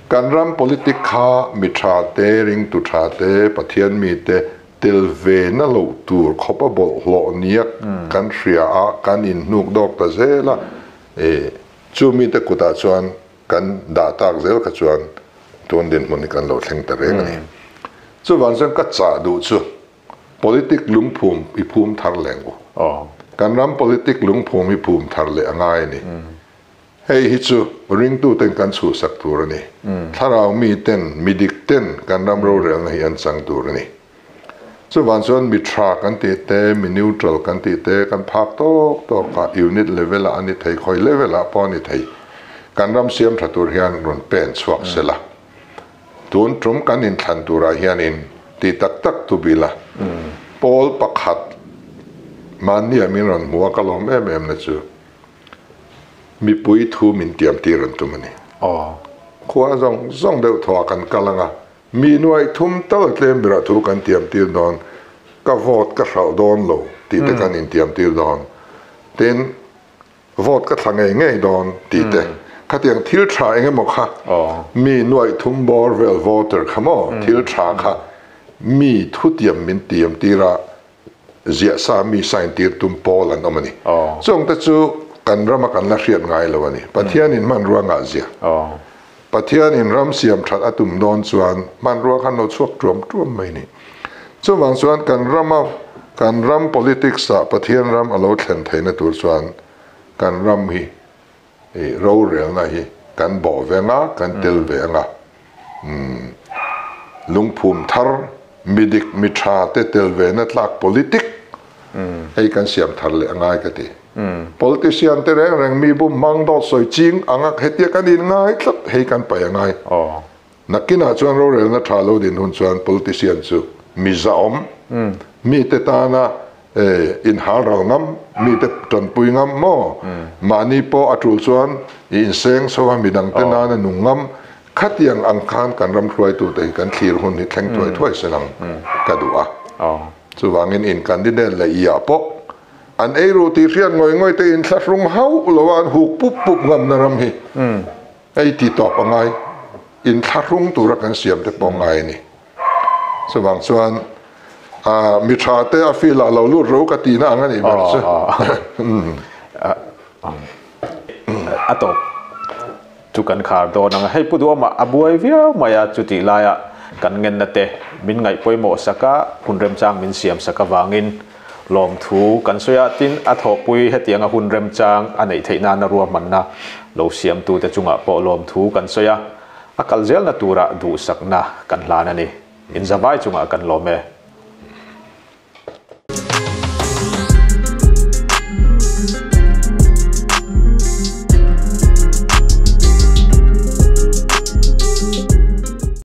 [SPEAKER 2] Kan ram politic kha mi tha te, ringtu tha te, Pathian mi te tel ve na loh tur khawp a bawlhhlawh nia kan hria a, kan inhnuk dawk ta zel a. Chu mi te kutah chuan kan dah tak zel kha chuan tun dinhmun hi kan lo thleng ta reng a ni. Chuvang chuan ka chah duh chu Politic lungphum i phum thar leh ang u. Kan ram politic lungphum hi phum thar leh a ngai a ni. Hei hi chu ringtuten kan chhuhsak tur a ni. Thlarau miten, midik ten kan ram rorelna hi an chang tur a ni. Chuvang chuan mi tha kan tih te, mi neutral kan tih te kan phak tawk tawk a, unit level ah a ni thei, khawi level ah pawh a ni thei. Kan ram siam tha tur hian rawn pen chhuak sela. Tun tum kan inthlan turah hianin ti tak tak tu bila pawl pakhat mahnia min rawn hmu a ka lawm em em na chu mipui thu min tiam tir an tum a ni. Khua zawng zawng deuh thawh ah kan kal anga mi nuaih thum tal tlem berah thu kan tiam tir dawn, ka vote ka hralh dawn lo tih te kan intiam tir dawn. Tin, Vote ka thla ngei ngei dawn tih te, khatiang thil tha eng emaw kha mi nuaih thum bawr vel voter kha maw thil tha kha mi thutiam min tiam tir a ziah sa mi sign tir tum pawl an awm a ni. Chung te chu kan rama kan la hriat ngai lo a ni. Pathianin hmanrua ngah zia. Pathianin ram siam that a tum dawn chuan hmanrua khan lo chhuak tuam tuam mai ni. Chuvang chuan kan rama kan ram politics ah Pathian ram a lo thlen theihna tur chuan kan ram hi rorelna hi kan bawh ve anga, kan tel ve anga. Umm lungphum thar midik mi tha te tel ve na tlak politic hei kan siam thar leh angai ka ti. Politician te reng reng mi bum hmang dawt sawi ching anga hetia kan in ngai tlat hei kan paih angai. Nakinah chuan rorelna tha lo din hun chuan politician chu mi zahawm, mi te tana inhal ral ngam, mi te tanpui ngam maw, mahni pawh a tul chuan i inseng chho a midang te nana nung ngam, khatiang ang khan kan ram hruaitute hi kan thlir hun hi thleng thuai thuai se lang ka duh a. Chuvangin in candidate leh i ah pawh an ei ru tih hriat ngawih ngawih te inthlahrung hauh lo a an huk pup pup ngamna ram hi ei ti tawp a ngai, inthlahrung tura kan siam te pawh ngai a ni. Chuvang chuan mi tha te a field ah lo lut ro ka tihna ang a nih ber chu.
[SPEAKER 1] A tawp chu kan khar dawn ang a, hei Pu Duhawmah a buai viau mai a, chutih laia kan ngenna te min ngaih pawimawh sak a, hun remchang min siam sak avangin lawmthu kan sawi a, tin a thawhpui hetianga hun remchang a neih theih nana ruahmanna lo siamtute chungah pawh lawmthu kan sawi a, a kal zelna turah duhsakna kan hlan a ni. Inzavai chungah kan lawm e.